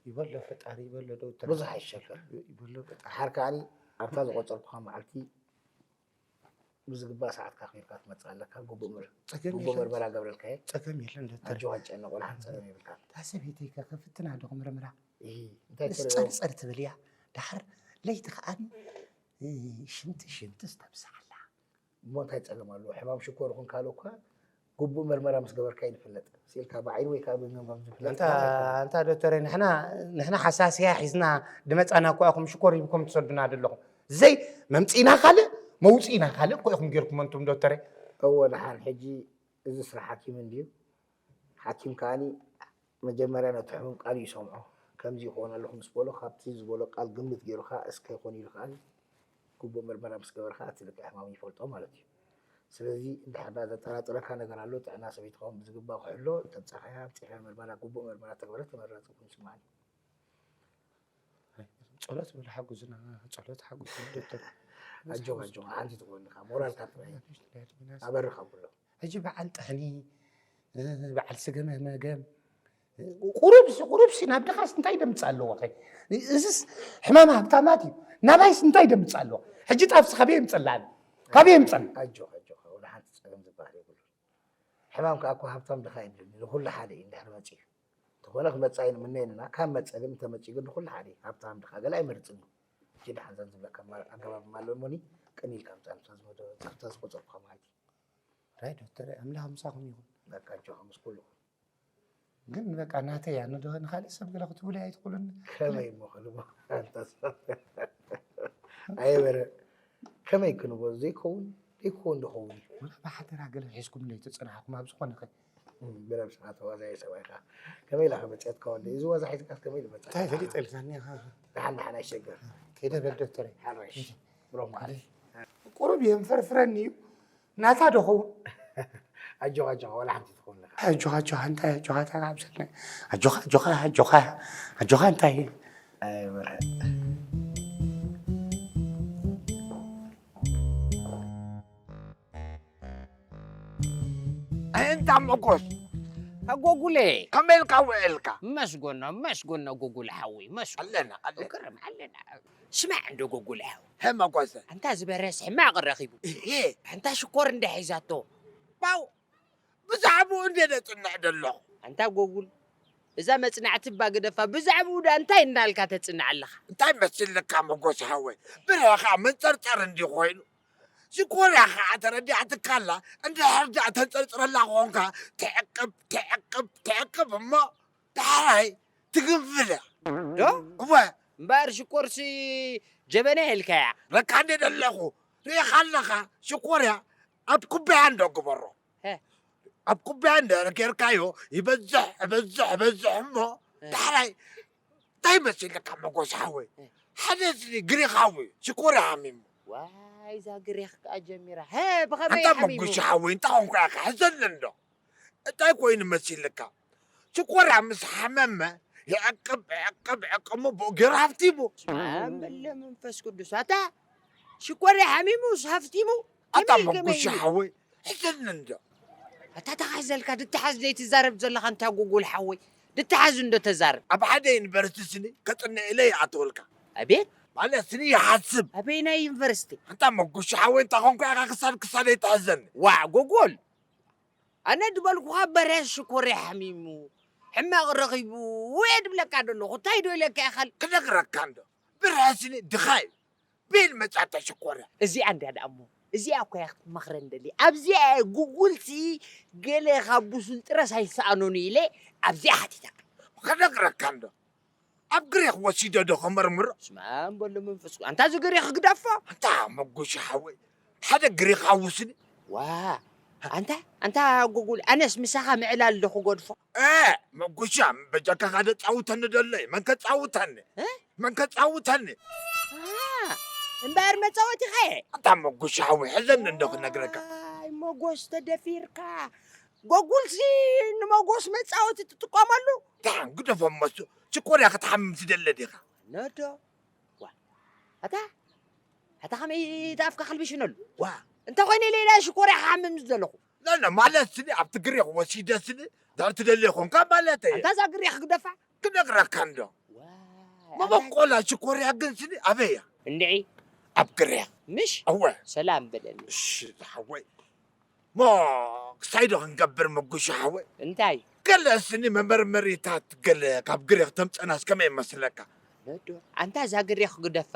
ይበሎ ፈጣሪ ይበሎ ዶክተር። ብዙሕ ኣይሸገር። ይበሎ ፈጣሪ። ድሓር ከኣ ኣብታ ዝቆጸርኩኻ መዓልቲ ብዝግባእ ሰዓትካ ኣኽቢርካ ክትመጽእ ኣለካ። ግቡእ ምር- ጸገም ግቡእ የለን። ምርመራ ገብረልካ እየ። ጸገም የለን ዶክተር። ኣጆኻ ኣይጨነቕ፣ ወላ ሓንቲ ጸገም የብልካ። እታ ሰበይተይ ከ ክፍትና ዶ ክምርምራ? እሂ፣ እንታይ ምስ ትርእዮ? ጸርጸር ትብል እያ። ድሓር ለይቲ ከኣ ሽንቲ ሽንቲ ዝተብስሓላ። እሞ እንታይ ጸገም ኣለዎ? ሕማም ሽኮር ይኹን ካልእ እኳ ግቡእ መርመራ ምስ ገበርካ እዩ ዝፍለጥ። ስኢልካ ብዓይኒ ወይ ከዓ ብገምጋም ዝፍለጥ እንታ ሕማም ኣይኮነን። እንታ ዶክተር ንሕና ንሕና ሓሳስያ ሒዝና ድመጻና እኮ ኢኹም ሽኮር ሂብኩም ትሰዱና ዘለኹም። ዘይ መምጺእና ካልእ መውጺእና ካልእ እኮ ኢኹም ጌርኩም እንቱም ዶክተር። እወ ደሓን ሕጂ እዚ ስራሕ ሓኪም እንድዩ። ሓኪም ከኣኒ መጀመርያ ነቲ ሕሙም ቃል እዩ ይሰምዖ። ከምዚ ይኸውን ኣለኹ ምስ በሎ ካብቲ ዝበሎ ቃል ግምት ገይሩ ከዓ እስከ ይኾን ኢሉ ከኣ ግቡእ ምርመራ ምስ ገበርካ እቲ ልክዕ ሕማሙ ይፈልጦ ማለት እዩ። ስለዚ እንድሕር ደኣ ዘጠራጥረካ ነገር ኣሎ ጥዕና ሰበይትኻ እውን ብዝግባእ ክሕሎ ተብጻኻያ ኣብጺሕያ ምርመራ ግቡእ ምርመራ ተግበረ ተመራጺ ኮይኑ ይስምዓኒ። ጸሎት በሉ ሓጉዝና ጸሎት ሓጉዝና ዶክተር። ኣጆኻ ኣጆኻ ሓንቲ ትኾንካ ሞራልካ ጥራይ ኣበርኻ ብሎ። ሕጂ በዓል ጥሕኒ በዓል ስገመ መገም ቁሩብሲ ቁሩብሲ ናብ ድኻስ እንታይ ደምፅእ ኣለዎ ኸ? እዝስ ሕማም ሃብታማት እዩ። ናባይስ እንታይ ደምፅእ ኣለዎ? ሕጂ ጣፍሲ ካበይ የምፅላኒ? ካበይ የምፅን? ኣጆኻ ኣጆኻ ወላ ሓንቲ ፀገም ዝበሃል የብሉን። ሕማም ከዓ እኮ ሃብታም ድኻ የብልን ንኩሉ ሓደ እዩ እንድሕር መፂኡ። እንተኾነ ክመፅእ ኣይንምነየን ኢና ካብ መፀ ግን እንተመፂኡ ግን ንኩሉ ሓደ እዩ ሃብታም ድኻ ገለ ኣይመርፅን እዩ። ሕጂ ደሓን ዘን ዝብለካ ኣገባብ ኣሎ እሞኒ ቀኒልካ ምፃ ንብታ ዝቆፀርኩኻ ማለት እዩ። ራይ ዶክተር ኣምላኽ ምሳኹም ይኹን። በቃ ኣጆኻ ምስ ኩሉ ግን በቃ ናተይ ኣነ ዶ ንኻልእ ሰብ ገለ ክትብሉ ኣይትኽእሉን። ከመይ እሞ ክንቦ ኣንታ ሰብ ኣይበረ ከመይ ክንቦ ዘይከውን ዘይከውን ዝኸውን እዩ። ወላ ብሓደራ ገለ ሒዝኩም ለይትፅናሕኩም ኣብ ዝኾነ ኸ ብነብስኻ ተዋዛየ ሰብኣይካ ከመይ ኢላ ከመፅያትካ ወደ እዚ ዋዛ ሒዝካስ ከመይ ኢሉ መፅኣ እንታይ ፈሊጠልካኒ ኢኻ። ደሓን ደሓን ኣይሸገር ከይደ በል ዶክተረይ ሓራሽ ብሮም ማለት ቁሩብ የንፈርፍረኒ እዩ ናታ ዶ ኸውን ኣጆኻ ኣጆኻ ዋላ ሓንቲ ትኸውን ኣለኻ ኣጆኻ ኣጆኻ እንታይ ኣጆኻ እንታይ ካብሰልኒ ኣጆኻ ኣጆኻ ኣጆኻ ኣጆኻ እንታይ ኣይ በርሀ ኣየንታ መጎስ ኣጎጉለ ከመይ ኢልካ ውዒልካ? መስጎኖ መስጎኖ ጎጉለ ሓወይ መስጎኖ ኣለና ኣለና። ግርም ኣለና። ስማዕ እንዶ ጎጉለ ሓወይ ሀ መጎሰ ኣንታ ዝበረስ ሕማቕ ረኺቡ እሄ ኣንታ ሽኮር እንደ ሒዛቶ ባው ብዛዕባኡ እንደ ነጽንዕ ደለኹ። ኣንታ ጎጉል እዛ መጽናዕቲ እባ ግደፋ ብዛዕባኡ ደኣ እንታይ እንዳልካ ተጽንዕ ኣለኻ? እንታይ መሲልካ መጎስ ሓወይ? ብርሀኻ መንጸርጸር እንዲ ኮይኑ ሽኮርያ ኸዓ ተረዲኣትካ ኣላ። እንድሕር ደኣ ተንጸርጽረላ ኾንካ ትዕቅብ ትዕቅብ ትዕቅብ እሞ ዳሕራይ ትግንፍል እያ። ዶ? እወ። እምበኣር ሽኮርሲ ጀበና ኢልካያ። በቃ እንዴ ደለኹ ርኢኻ ኣለኻ ሽኮርያ ኣብ ኩባያ እንዶ ግበሮ። ሀ። ኣብ ኩባያ እንዶ ጌርካዮ ይበዝሕ ይበዝሕ ይበዝሕ እሞ ዳሕራይ እንታይ መሲልካ መጎስ ሓወይ ሓደ ስኒ ግሪኻዊ ሽኮር ሓሚሙ ዋይ እዛ ግሬኽ ከኣ ጀሚራ ሀ ብኸመይ ኣንታ ሓሚሙ መጉሽ ሓወይ እንታይ ኾንኩ ኢኻ ሕዘኒ እንዶ እንታይ ኮይኑ መሲልካ ሽኮር ምስ ሓመመ ይዕቅብ ዕቅብ ዕቅሙ ብኡ ገይሩ ሃፍቲሙ ኣመለ መንፈስ ቅዱስ ኣታ ሽኮር ሓሚሙስ ሃፍቲሙ ኣታ ከመይ ከመይ መጉሽ ኢሉ ሓወይ ሕዘኒ እንዶ ኣታ ተኻሕዘልካ ድተሓዝ ዘይትዛረብ ዘለኻ እንታይ ጎጎል ሓወይ ድተሓዝ እንዶ ተዛረብ ኣብ ሓደ ዩኒቨርሲቲ ስኒ ከጥንዕ ኢለ ይኣተወልካ ኣቤት ማለት ስኒ ይሓስብ ኣበይናይ ዩኒቨርሲቲ ኣንታ መጉሽ ሓወይ እንታይ ኾንኩ ኢኻ ክሳድ ክሳደይ ትሕዘኒ ዋዕ ጎጎል ኣነ ድበልኩኻ በርሀ ሽኮር ሓሚሙ ሕማቕ ረኺቡ ውየ ድብለካ ደለኹ እንታይ ዶ ኢለካ ኢኻል ክነግረካ እንዶ በርሀ ስኒ ድኻ እዩ ቤል መጻታ ሽኮር እያ እዚኣ እንድያ ደኣ እሞ እዚኣ እኮ እያ ክትመኽረን ደሊ። ኣብዚኣ እየ ጉጉልሲ ገለ ካብ ብሱል ጥረስ ኣይሰኣኖን ኢለ ኣብዚኣ ሓቲታ። ክነግረካ እንዶ ኣብ ግሪኽ ወሲደ ዶ ከመርምሮ። ስማም በሎ መንፈስ። ኣንታ እዚ ግሪኽ ግደፎ። ኣንታ መጉሻ ሓወይ ሓደ ግሪኻዊ ስኒ። ዋ ኣንታ ኣንታ ጉጉል ኣነስ ምሳኻ ምዕላል ዶ ክገድፎ። እ መጉሻ በጃካ ካደ ጻውተኒ ደለይ መን ከጻውተኒ። እ? መን ከጻውተኒ። እምበኣር መጻወቲኻ እየ። ኣታ መጉሻ ሓወይ ሕዘኒ እንዶ ክነግረካ። ኣይ መጎስ ተደፊርካ። ጎጉልሲ ንመጎስ መጻወቲ ትጥቀመሉ። ዳን ግደፎ መሱ ሽኮርያ ክትሓምም ትደለ ዲኻ። ነዶ ዋ ኣታ ኣታ ከመይ ኣፍካ ከልብሽነሉ። ዋ እንተ ኮይነ ሌላ ሽኮርያ ክሓምም ዝደለኹ። ነነ ማለት ስኒ ኣብ ትግሬ ወሲደ ስኒ ዳር ትደሊ ይኾንካ ማለት እየ። ኣንታ እዛ ግሬ ክግደፋ። ክነግረካ እንዶ መበቆላ ሽኮርያ ግን ስኒ ኣበያ። እንድዒ ኣብ ግሬ። ምሽ እወ ሰላም በለኒ። እሺ ዝሓወይ ሞ ክሳይ ዶ ክንገብር መጉሻ ሓወይ? እንታይ ገለ ስኒ መመርመሪታት ገለ ካብ ግሬ ክተምፀናስ ከመይ ይመስለካ? ነዶ ኣንታ እዛ ግሬ ክግደፋ።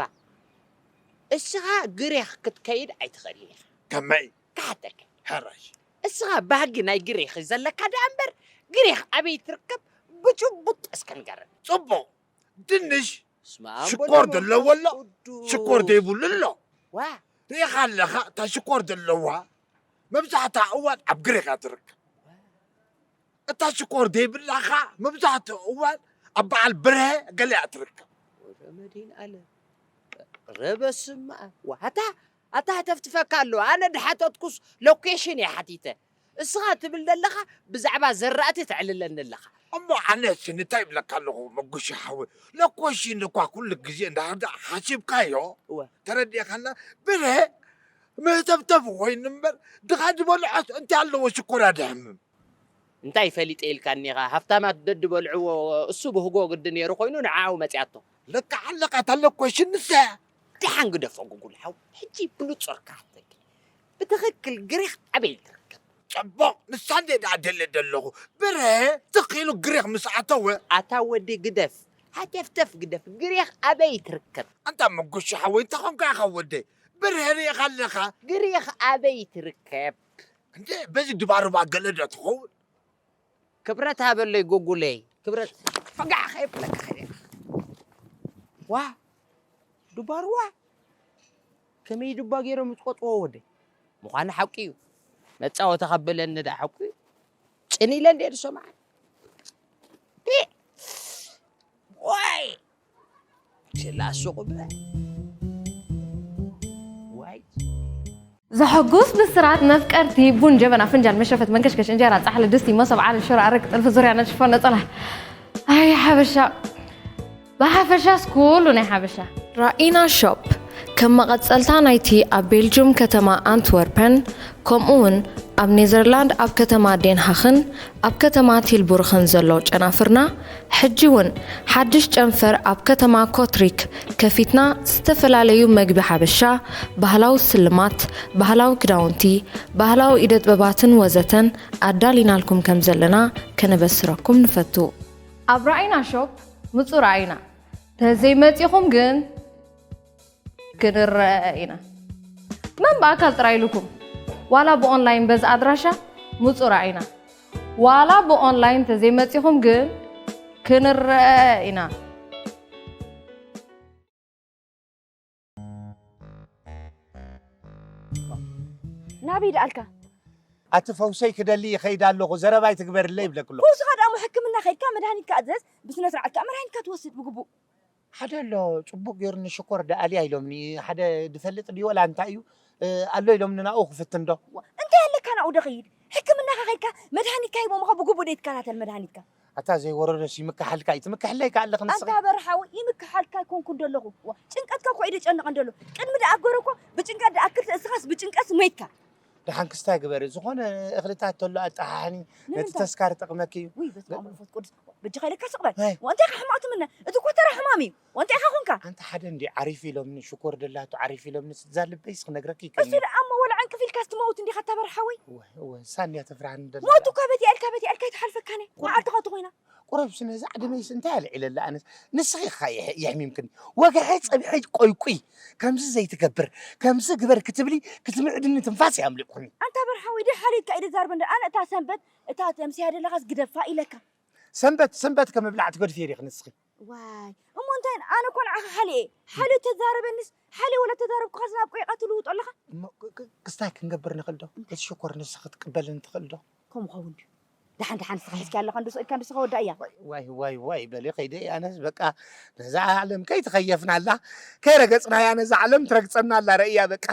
እስኻ ግሬ ክትከይድ ኣይትኽእልን ኢኻ። ከመይ? ክሓተካ። ሕራይ። እስኻ ባህጊ ናይ ግሬ ዘለካ ደኣ እምበር ግሬ ኣበይ ትርከብ ብጭቡጥ እስከ ንገረኒ። ፅቡቕ ድንሽ ሽኮር ዘለዎ ኣሎ ሽኮር ዘይብሉ ኣሎ ዋ ርኢኻ ኣለኻ እታ ሽኮር ዘለዋ መብዛሕትኣ እዋን ኣብ ግሬኻ ትርከብ እታ ሽኮር ዘይብላ ኸዓ መብዛሕትኡ እዋን ኣብ በዓል ብርሀ ገለ እያ ትርከብ። ወረ መድህን ኣለ ረበስማ ዋታ ኣታ ሃተፍትፈካ ኣሎ ኣነ ድሓተትኩስ ሎኬሽን እየ ሓቲተ እስኻ ትብል ዘለኻ ብዛዕባ ዘራእቲ ተዕልለኒ ኣለኻ። እሞ ኣነስ እንታይ ይብለካ ኣለኹ መጉሺ ሓወይ ሎኮሽን እኳ ኩሉ ግዜ እንዳሃዳ ሓሲብካዮ እወ ተረዲእካና ብረ ምህተብተብ ኮይኑ እምበር ድኻ ዝበልዖስ እንታይ ኣለዎ ሽኮር ኣድሕምም እንታይ ፈሊጠ ኢልካኒ ኢኻ ሃፍታማት ደድበልዕዎ እሱ ብህጎ ግዲ ነይሩ ኮይኑ ንዓኡ መፅያቶ ለካ ኣለካ እታ ሎኮሽን ንሳ እያ ደሓን ግደፎ ጉጉል ሓው ሕጂ ብንጹር ክሓተኪ ብትኽክል ግሪኽ ኣበይ ትርከብ? ጽቡቕ ንሳ እንድየ ደኣ ደለ ደለኹ ብረ ትኽ ኢሉ ግሪኽ ምስ ኣተወ ኣታ ወዲ ግደፍ ሃተፍተፍ ግደፍ ግሪኽ ኣበይ ትርከብ? ኣንታ መጉሺ ሓወይ እንታይ ኾንካ ኢኻ ወደይ ብረ ርኢኻ ኣለኻ ግሪኽ ኣበይ ትርከብ? እንደ በዚ ድባርባ ገለ ዶ ትኸውን? ክብረት ሃበለይ ጎጉለይ ክብረት ፈጋዕ ከየብለካ ከይደ ዋ ዱባርዋ ከመይ ዱባ ገይሮም ዝቆጥዎ ወደይ ምዃኑ ሓቂ እዩ መፃወታ ካብ በለኒ ዳ ሓቂ እዩ ጭን ኢለ እንደ ዝሰማዕ ዋይ ችላ ሱቕ በ ዋይ ዘሐጉስ ብስራት መፍቀርቲ ቡን ጀበና ፍንጃል መሸፈት መንከሽከሽ እንጀራ ፃሕሊ ድስቲ መሶብ ዓሊ ሽሮ ኣረቂ ጥልፊ ዙርያ ነጭፎ ነፀላ ኣይ ሓበሻ ብሓፈሻስ ኩሉ ናይ ሓበሻ ራኢና ሾፕ ከም መቐጸልታ ናይቲ ኣብ ቤልጁም ከተማ ኣንትወርፐን ከምኡውን ኣብ ኔዘርላንድ ኣብ ከተማ ዴንሃኽን ኣብ ከተማ ቲልቡርኽን ዘሎ ጨናፍርና ሕጂ እውን ሓድሽ ጨንፈር ኣብ ከተማ ኮትሪክ ከፊትና ዝተፈላለዩ መግቢ ሓበሻ፣ ባህላዊ ስልማት፣ ባህላዊ ክዳውንቲ፣ ባህላዊ ኢደ ጥበባትን ወዘተን ኣዳሊናልኩም ከም ዘለና ከነበስረኩም ንፈቱ። ኣብ ራኢና ሾፕ ምጹ ራኢና ተዘይመጺኹም ግን ክንረአ ኢና። መን ብኣካል ጥራይ ኢሉኩም ዋላ ብኦንላይን በዚ ኣድራሻ ምጹ ራኢና። ዋላ ብኦንላይን ተዘይመጺኹም ግን ክንረአ ኢና። ናበይ ደኣልካ? ኣቲ ፈውሰይ ክደሊ ይኸይድ ኣለኹ ዘረባ ኣይትግበርለይ ይብለክ ኣለኹ። ፈውስኻ ደኣ እሞ ሕክምና ከይድካ መድሃኒትካ እዘዝ፣ ብስነ ስርዓት ከኣ መድሃኒትካ ትወስድ ብግቡእ። ሓደ ኣሎ ጽቡቕ ገይሩ ንሽኮር ደኣልያ ኢሎምኒ። ሓደ ድፈልጥ ድዩ ወላ እንታይ እዩ ኣሎ ኢሎምኒ ናብኡ ክፍትን ዶ? እንታይ ኣለካ ናብኡ ዶ ኸይድ? ሕክምናኻ ከይድካ መድሃኒትካ ሂቦምኻ ብግቡእ ዶ ይትከታተል መድሃኒትካ? ኣታ ዘይወረዶስ ይምክሓልካ እዩ ትምክሕለይ ከኣ ኣለኺ ንስኺ። ኣንታ በርሓዊ ይምክሓልካ ኣይኮንኩን ደለኹ። ዋ ጭንቀትካ እኮ እዩ ደጨንቕ እንደሎ። ቅድሚ ደኣ ኣገረ እኮ ብጭንቀት ደኣ ክልተ እስኻስ ብጭንቀት ሞይትካ። ደሓን ክስታይ ግበሪ፣ ዝኾነ እኽልታት ተሎ ኣጠሓሕኒ፣ ነቲ ንምንታይ? ተስካር ጠቕመኪ እዩ። ውይ በስመ ኣብ ወመንፈስ ቅዱስ፣ በጃኻ ኢለካ ስቕ በል። ኣይ። ወ እንታይ ኢኻ ሕማቕ ትምነ? እቲ እኮ ተራ ሕማም እዩ። ወ እንታይ ኢኻ ኾንካ? ኣንቲ ሓደ እንዲ ዓሪፍ ኢሎምኒ፣ ሽኮር ደላቶ ዓሪፍ ኢሎምኒ፣ እዛ ልበይስ ክነግረኪ እሱ ይከኒ። ደኣ እሞ ወላ ዕንቅፍ ኢልካስ ትመውት እንዲኻ እታ በርሓወይ። ወ- ወ- ሳንያ ተፍርሃኒ ደላ። ሞት እኳ በቲ ኣልካ በቲ ኣልካ ኣይትሓልፈካን እያ። መዓልትኻ ተኾይና። ቁረብሲ ነዛ ዕድመይስ እንታይ ኣልዒለላ ኣነስ? ንስኺ ኢኻ የሕ-፣ የሕሚምክኒ። ወግሐ ጸብሐ ቆይቁይ፣ ከምዚ ዘይትገብር፣ ከምዚ ግበር ክትብሊ፣ ክትምዕድኒ ትንፋስ እየ ኣምሊቑኒ። ኣንታ በርሓዊ፣ ድሓሊትካ ኢደ ዛርበ እንደ-፣ ኣነ እታ ሰንበት፣ እታ ተምስያ ደለኻስ ግደፋ ኢለካ። ሰንበት፣ ሰንበት ከም ምብላዕ ትገድፍዮ ዲኺ ንስኺ? ዋይ፣ እሞ እንታይ፣ ኣነ እኮ ንዓኻ ሓልየ፣ ሓልዮ ተዛረበኒስ፣ ሓልዮ ወላ ተዛረብኩኻስ ናብ ቆይቃ ትልውጦ ኣለኻ? እሞ ክ-፣ ክ-፣ ክስታይ ክንገብር ንኽእል ዶ? እንታይ? እቲ ሽኮር ንስኺ ክትቅበልኒ ትኽእል ዶ? ከምኡ ኸውን ድዩ? ደሓን ደሓን ንስኻ ሒዝካ ኣለኻ፣ እንዶ ስቕ ኢልካ እንዶ ስኻ ወዳእያ። ዋይ፣ ዋይ፣ ዋይ፣ ዋይ፣ በሊ ከይደ ኣነስ በቃ ነዛ ዓለም ከይተኸየፍናላ፣ ከይረገጽናያ ነዛ ዓለም ትረግጸና ኣላ ረእያ በቃ።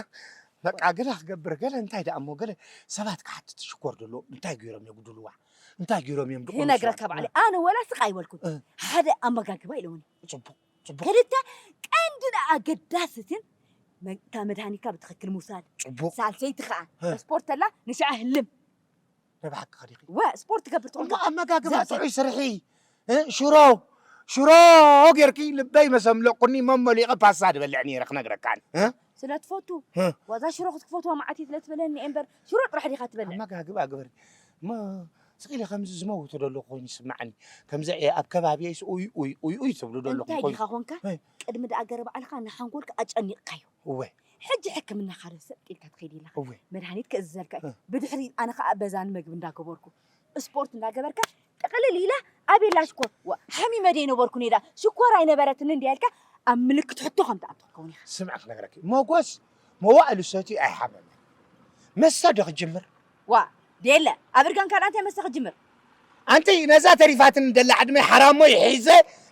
በቃ ገለ ክገብር፣ ገለ እንታይ ደኣ እሞ፣ ገለ ሰባት ክሓትት ሽኮር ደሎ፣ እንታይ ገይሮም የጉድልዋ? እንታይ ገይሮም እዮም ድቑኑ ክነግረካ ሽኮር? ባዕለይ፣ ኣነ ወላ ስቕ ኣይበልኩን። እ። ሓደ ኣመጋግባ ኢሎምኒ። ጽቡቕ፣ ጽቡቕ። ክልተ ቀንዲ ደኣ ኣገዳስትን መ-፣ እታ መድሃኒትካ ብትኽክል ምውሳድ። ጽቡቕ። ሳልሰይቲ ከኣ እ። ስፖርት ተላ ንሽዓ ህልም። ናይ ብሓቅኻ ዲኺ? ወ፣ ስፖርት ትገብር ትኾን እሞ ከ? ኣመጋግባ ዘ-፣ ጥዑይ ስርሒ። እ? ሽሮ፣ ሽሮ ጌርኪ ልበይ መሰምለቕኩኒ፣ መመሊቐ ፓስታ ዝበልዕ ነይረ ክነግረካን። እ? ስለ ትፈቱ። እ። ዋዛ ሽሮ ክትፈትዋ መዓት እየ ስለ ትበለኒ እየ እምበር፣ ሽሮ ጥራሕ ዲኻ ትበልዕ? ኣመጋግባ ግበሪ። እሞ ስቕ ኢለ ከምዚ ዝመውት ደለኹ ኮይኑ ይስምዓኒ። ከምዚ ኣብ ከባቢየይስ ኡይ፣ ኡይ፣ ኡይ፣ ኡይ ትብሉ ደለኹም እንታይ ኮይኑ። ዲኻ ኾንካ? እ። ቅድሚ ደኣ ገረ ባዕልኻ ንሓንጎልካ ኣጨኒቕካዮ። እወ። ሕጂ ሕክምና ካደ ሰጥ ኢልካ ትኸይድ ኣለኻ። እወ። መድሃኒት ክእዝዘልካ እዩ። እ። ብድሕሪ ኣነ ኸኣ በዛን መግቢ እንዳገበርኩ፣ ስፖርት እንዳገበርካ፣ ጥቕልል ኢለ ኣቤላ ሽኮር፣ ዋ፣ ሓሚመ ደይ ነበርኩ ነዳ፣ ሽኮር ኣይነበረትኒ እንድያ ኢልካ ኣብ ምልክት ሕቶ ከም ትኣቱ ክትከውን ኢኻ። ስምዕ ክነግረኪ፣ ሞጎስ መዋእሉ ሰትዩ ኣይሓመመን። መስተ ዶ ክጅምር? ዋ፣ ዴለ፣ ኣብ እርጋንካ ደኣ እንታይ መስተ ክጅምር? ኣንቲ ነዛ ተሪፋትን ደላ ዕድመ ሓራሞይ ሒዘ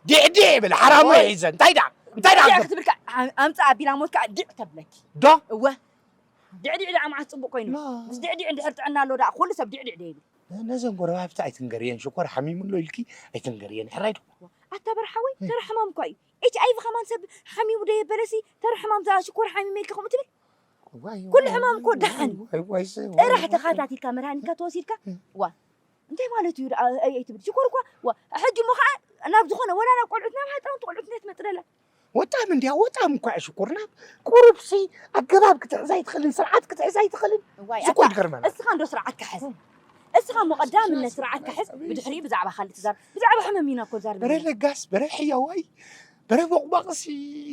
ዲዕዲዕ ይብል፣ ሓራሞይ ኦይ። ሒዘ። እንታይ ደኣ? እንታይ ደኣ ዲዕዲዕ ክብል? ክትብል ከ-፣ ኣ-፣ ኣምጻ ኣቢላ ሞት ከኣ ዲዕ ተብለኪ። ዶ? እወ። ዲዕዲዕ ደኣ መዓስ ጽቡቕ ኮይኑ? ማ። ምስ ዲዕዲዕ እንድሕር ጥዕና ኣሎ ደኣ ኩሉ ሰብ ዲዕዲዕ ዶ ይብል? ነዘን ጎረባብቲ ኣይትንገርየን፣ ሽኮር ሓሚሙ ኣሎ ኢልኪ ኣይትንገርየን። ሕራይ ዶ? ኣታ በርሓወይ፣ እ። ተራ ሕማም እኳ እዩ። ኤች ኣይ ቪ ከማን ሰብ ሓሚሙ ዶ የበለሲ? ተራ ሕማም እዛ ሽኮር ሓሚመ ኢልካ ከምኡ ትብል? ዋይ፣ ኩሉ ዋይ፣ ሕማም እኮ ዋይ፣ ደሓን እዩ። ዋይ፣ ዋይ፣ ሰ-፣ ጥራሕ ዋይ፣ ዋይ። ተኸታቲልካ መድሃኒትካ ተወሲድካ? እ። ዋ፣ እንታይ ማለት እዩ ደኣ? ኣይ፣ ኣይትብል። ሽኮር እኳ፣ ዋ፣ ሕጂ እሞ ኸዓ ናብ ዝኾነ፣ ወላ ናብ ቆልዑት፣ ናብ ህፃውንቲ ቆልዑት እንታይ ትመጥለላ? ወጣም እንዲያ፣ ወጣም እኳ እያ ሽኮር። ናብ ቁሩብሲ ኣገባብ ክትሕዛ ኣይትኽእልን፣ ስርዓት ክትሕዛ ኣይትኽእልን። ዋይ፣ እዚ እኮ ኣታ፣ ይገርመና። እስኻ እንዶ ስርዓት ክሕዝ። እ። እስኻ እሞ ቀዳምነት ስርዓት ክሕዝ፣ ኣቤት። ብድሕሪኡ ብዛዕባ ካልእ ትዛረብ። ብዛዕባ ሕመም ኢና እኮ ንዛረብ በረ ዘለና። ለጋስ፣ በረ ሕያዋይ፣ በረ ቦቕባቕሲ፣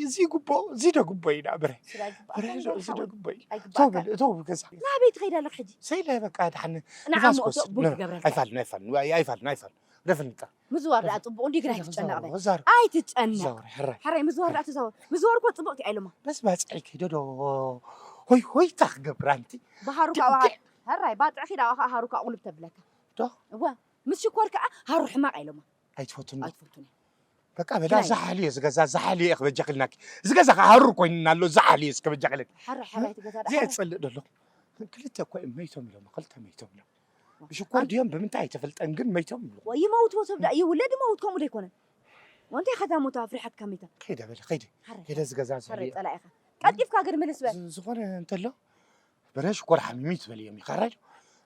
እዚ ግቦ፣ እዚ ዶ ግቦ እዩ ደኣ በረ? ስለ ኣይግባእ፣ በረ ዶ፣ እዚ ዶ ኣይግባእ። ግቦ እዩ? ኣይግባእ። እተው በል፣ እተው ገዛ። ናበይ ትኸይድ ኣለኻ ሕጂ? ሰይለ በቃ ደሓን ንዓ ንፋስ እሞ ወስድ። እቶ ቡን ነ-፣ ክገብረልካ። ኣይፋልን፣ ኣይፋልን፣ ኣይ-፣ ኣይፋልን፣ ኣይፋልን። ደፍንጣ። ምዝዋር ደኣ ጽቡቕ እንዲዩ ግን ኣይትጨነቕ በል። ተዛወር፣ ተዛወር። ኣይትጨነቕ። ተዛወር፣ ሕራይ። ሕራይ ምዝዋር ደኣ ተዛወር። ምዝዋር እኮ ጽቡቕቲ እያ ኢሎማ። በስ ባጽዕኪ ዶ ዶ ሆይ ሆይታ ክገብር ኣንቲ። ብሃሩ ድ-፣ ከኣ ድ-፣ ሕራይ ባጽዕኺ ደኣ ከኣ ሃሩ ከኣ ቁልብ ተብለካ። ዶ? እወ። ምስ ሽኮር ከኣ ሃሩ ሕማቕ ኢሎማ። ኣይትፈቱን ዶ? ኣይትፈቱን እያ። በቃ በላ ግን ኣይ- ዛሓልዮ ዝገዛ ዛሓልዮ እየ ክበጃክልናኪ። ዝገዛ ከኣ ሃሩ ኮይንና ኣሎ ዛሓልዮ እስከ በጃክልን። ሕራይ፣ ሕራይ፣ እቲ ገዛ ደኣ እዚኣ ሕራይ። ይጸልእ ደሎ። ክልተ እኮ እዮም መይቶም ኢሎም፣ ክልተ መይቶም ኢሎም። ብሽኮር ኣን- ድዮም ብምንታይ ኣይተፈልጠን ግን መይቶም ኢሎም። ወይ ይመውት፣ ወ ሰብ ደኣ ይውለድ ይመውት፣ ከምኡ ዶ ኣይኮነን? ወንታይ ኸታ ሞታ ኣፍሪሓትካ መይታ? ከይደ በለ፣ ከይደ። ሓረ፣ ከይደ ዝገዛ ሓረ፣ ሰብየ። ጸላኢኻ። ቀልጢፍካ ግን ምልስ በል። ዝ-፣ ዝኾነ እንተሎ፣ በረ ሽኮር ሓሚሚ ትበልዮም ኢኻ፣ ራድዮ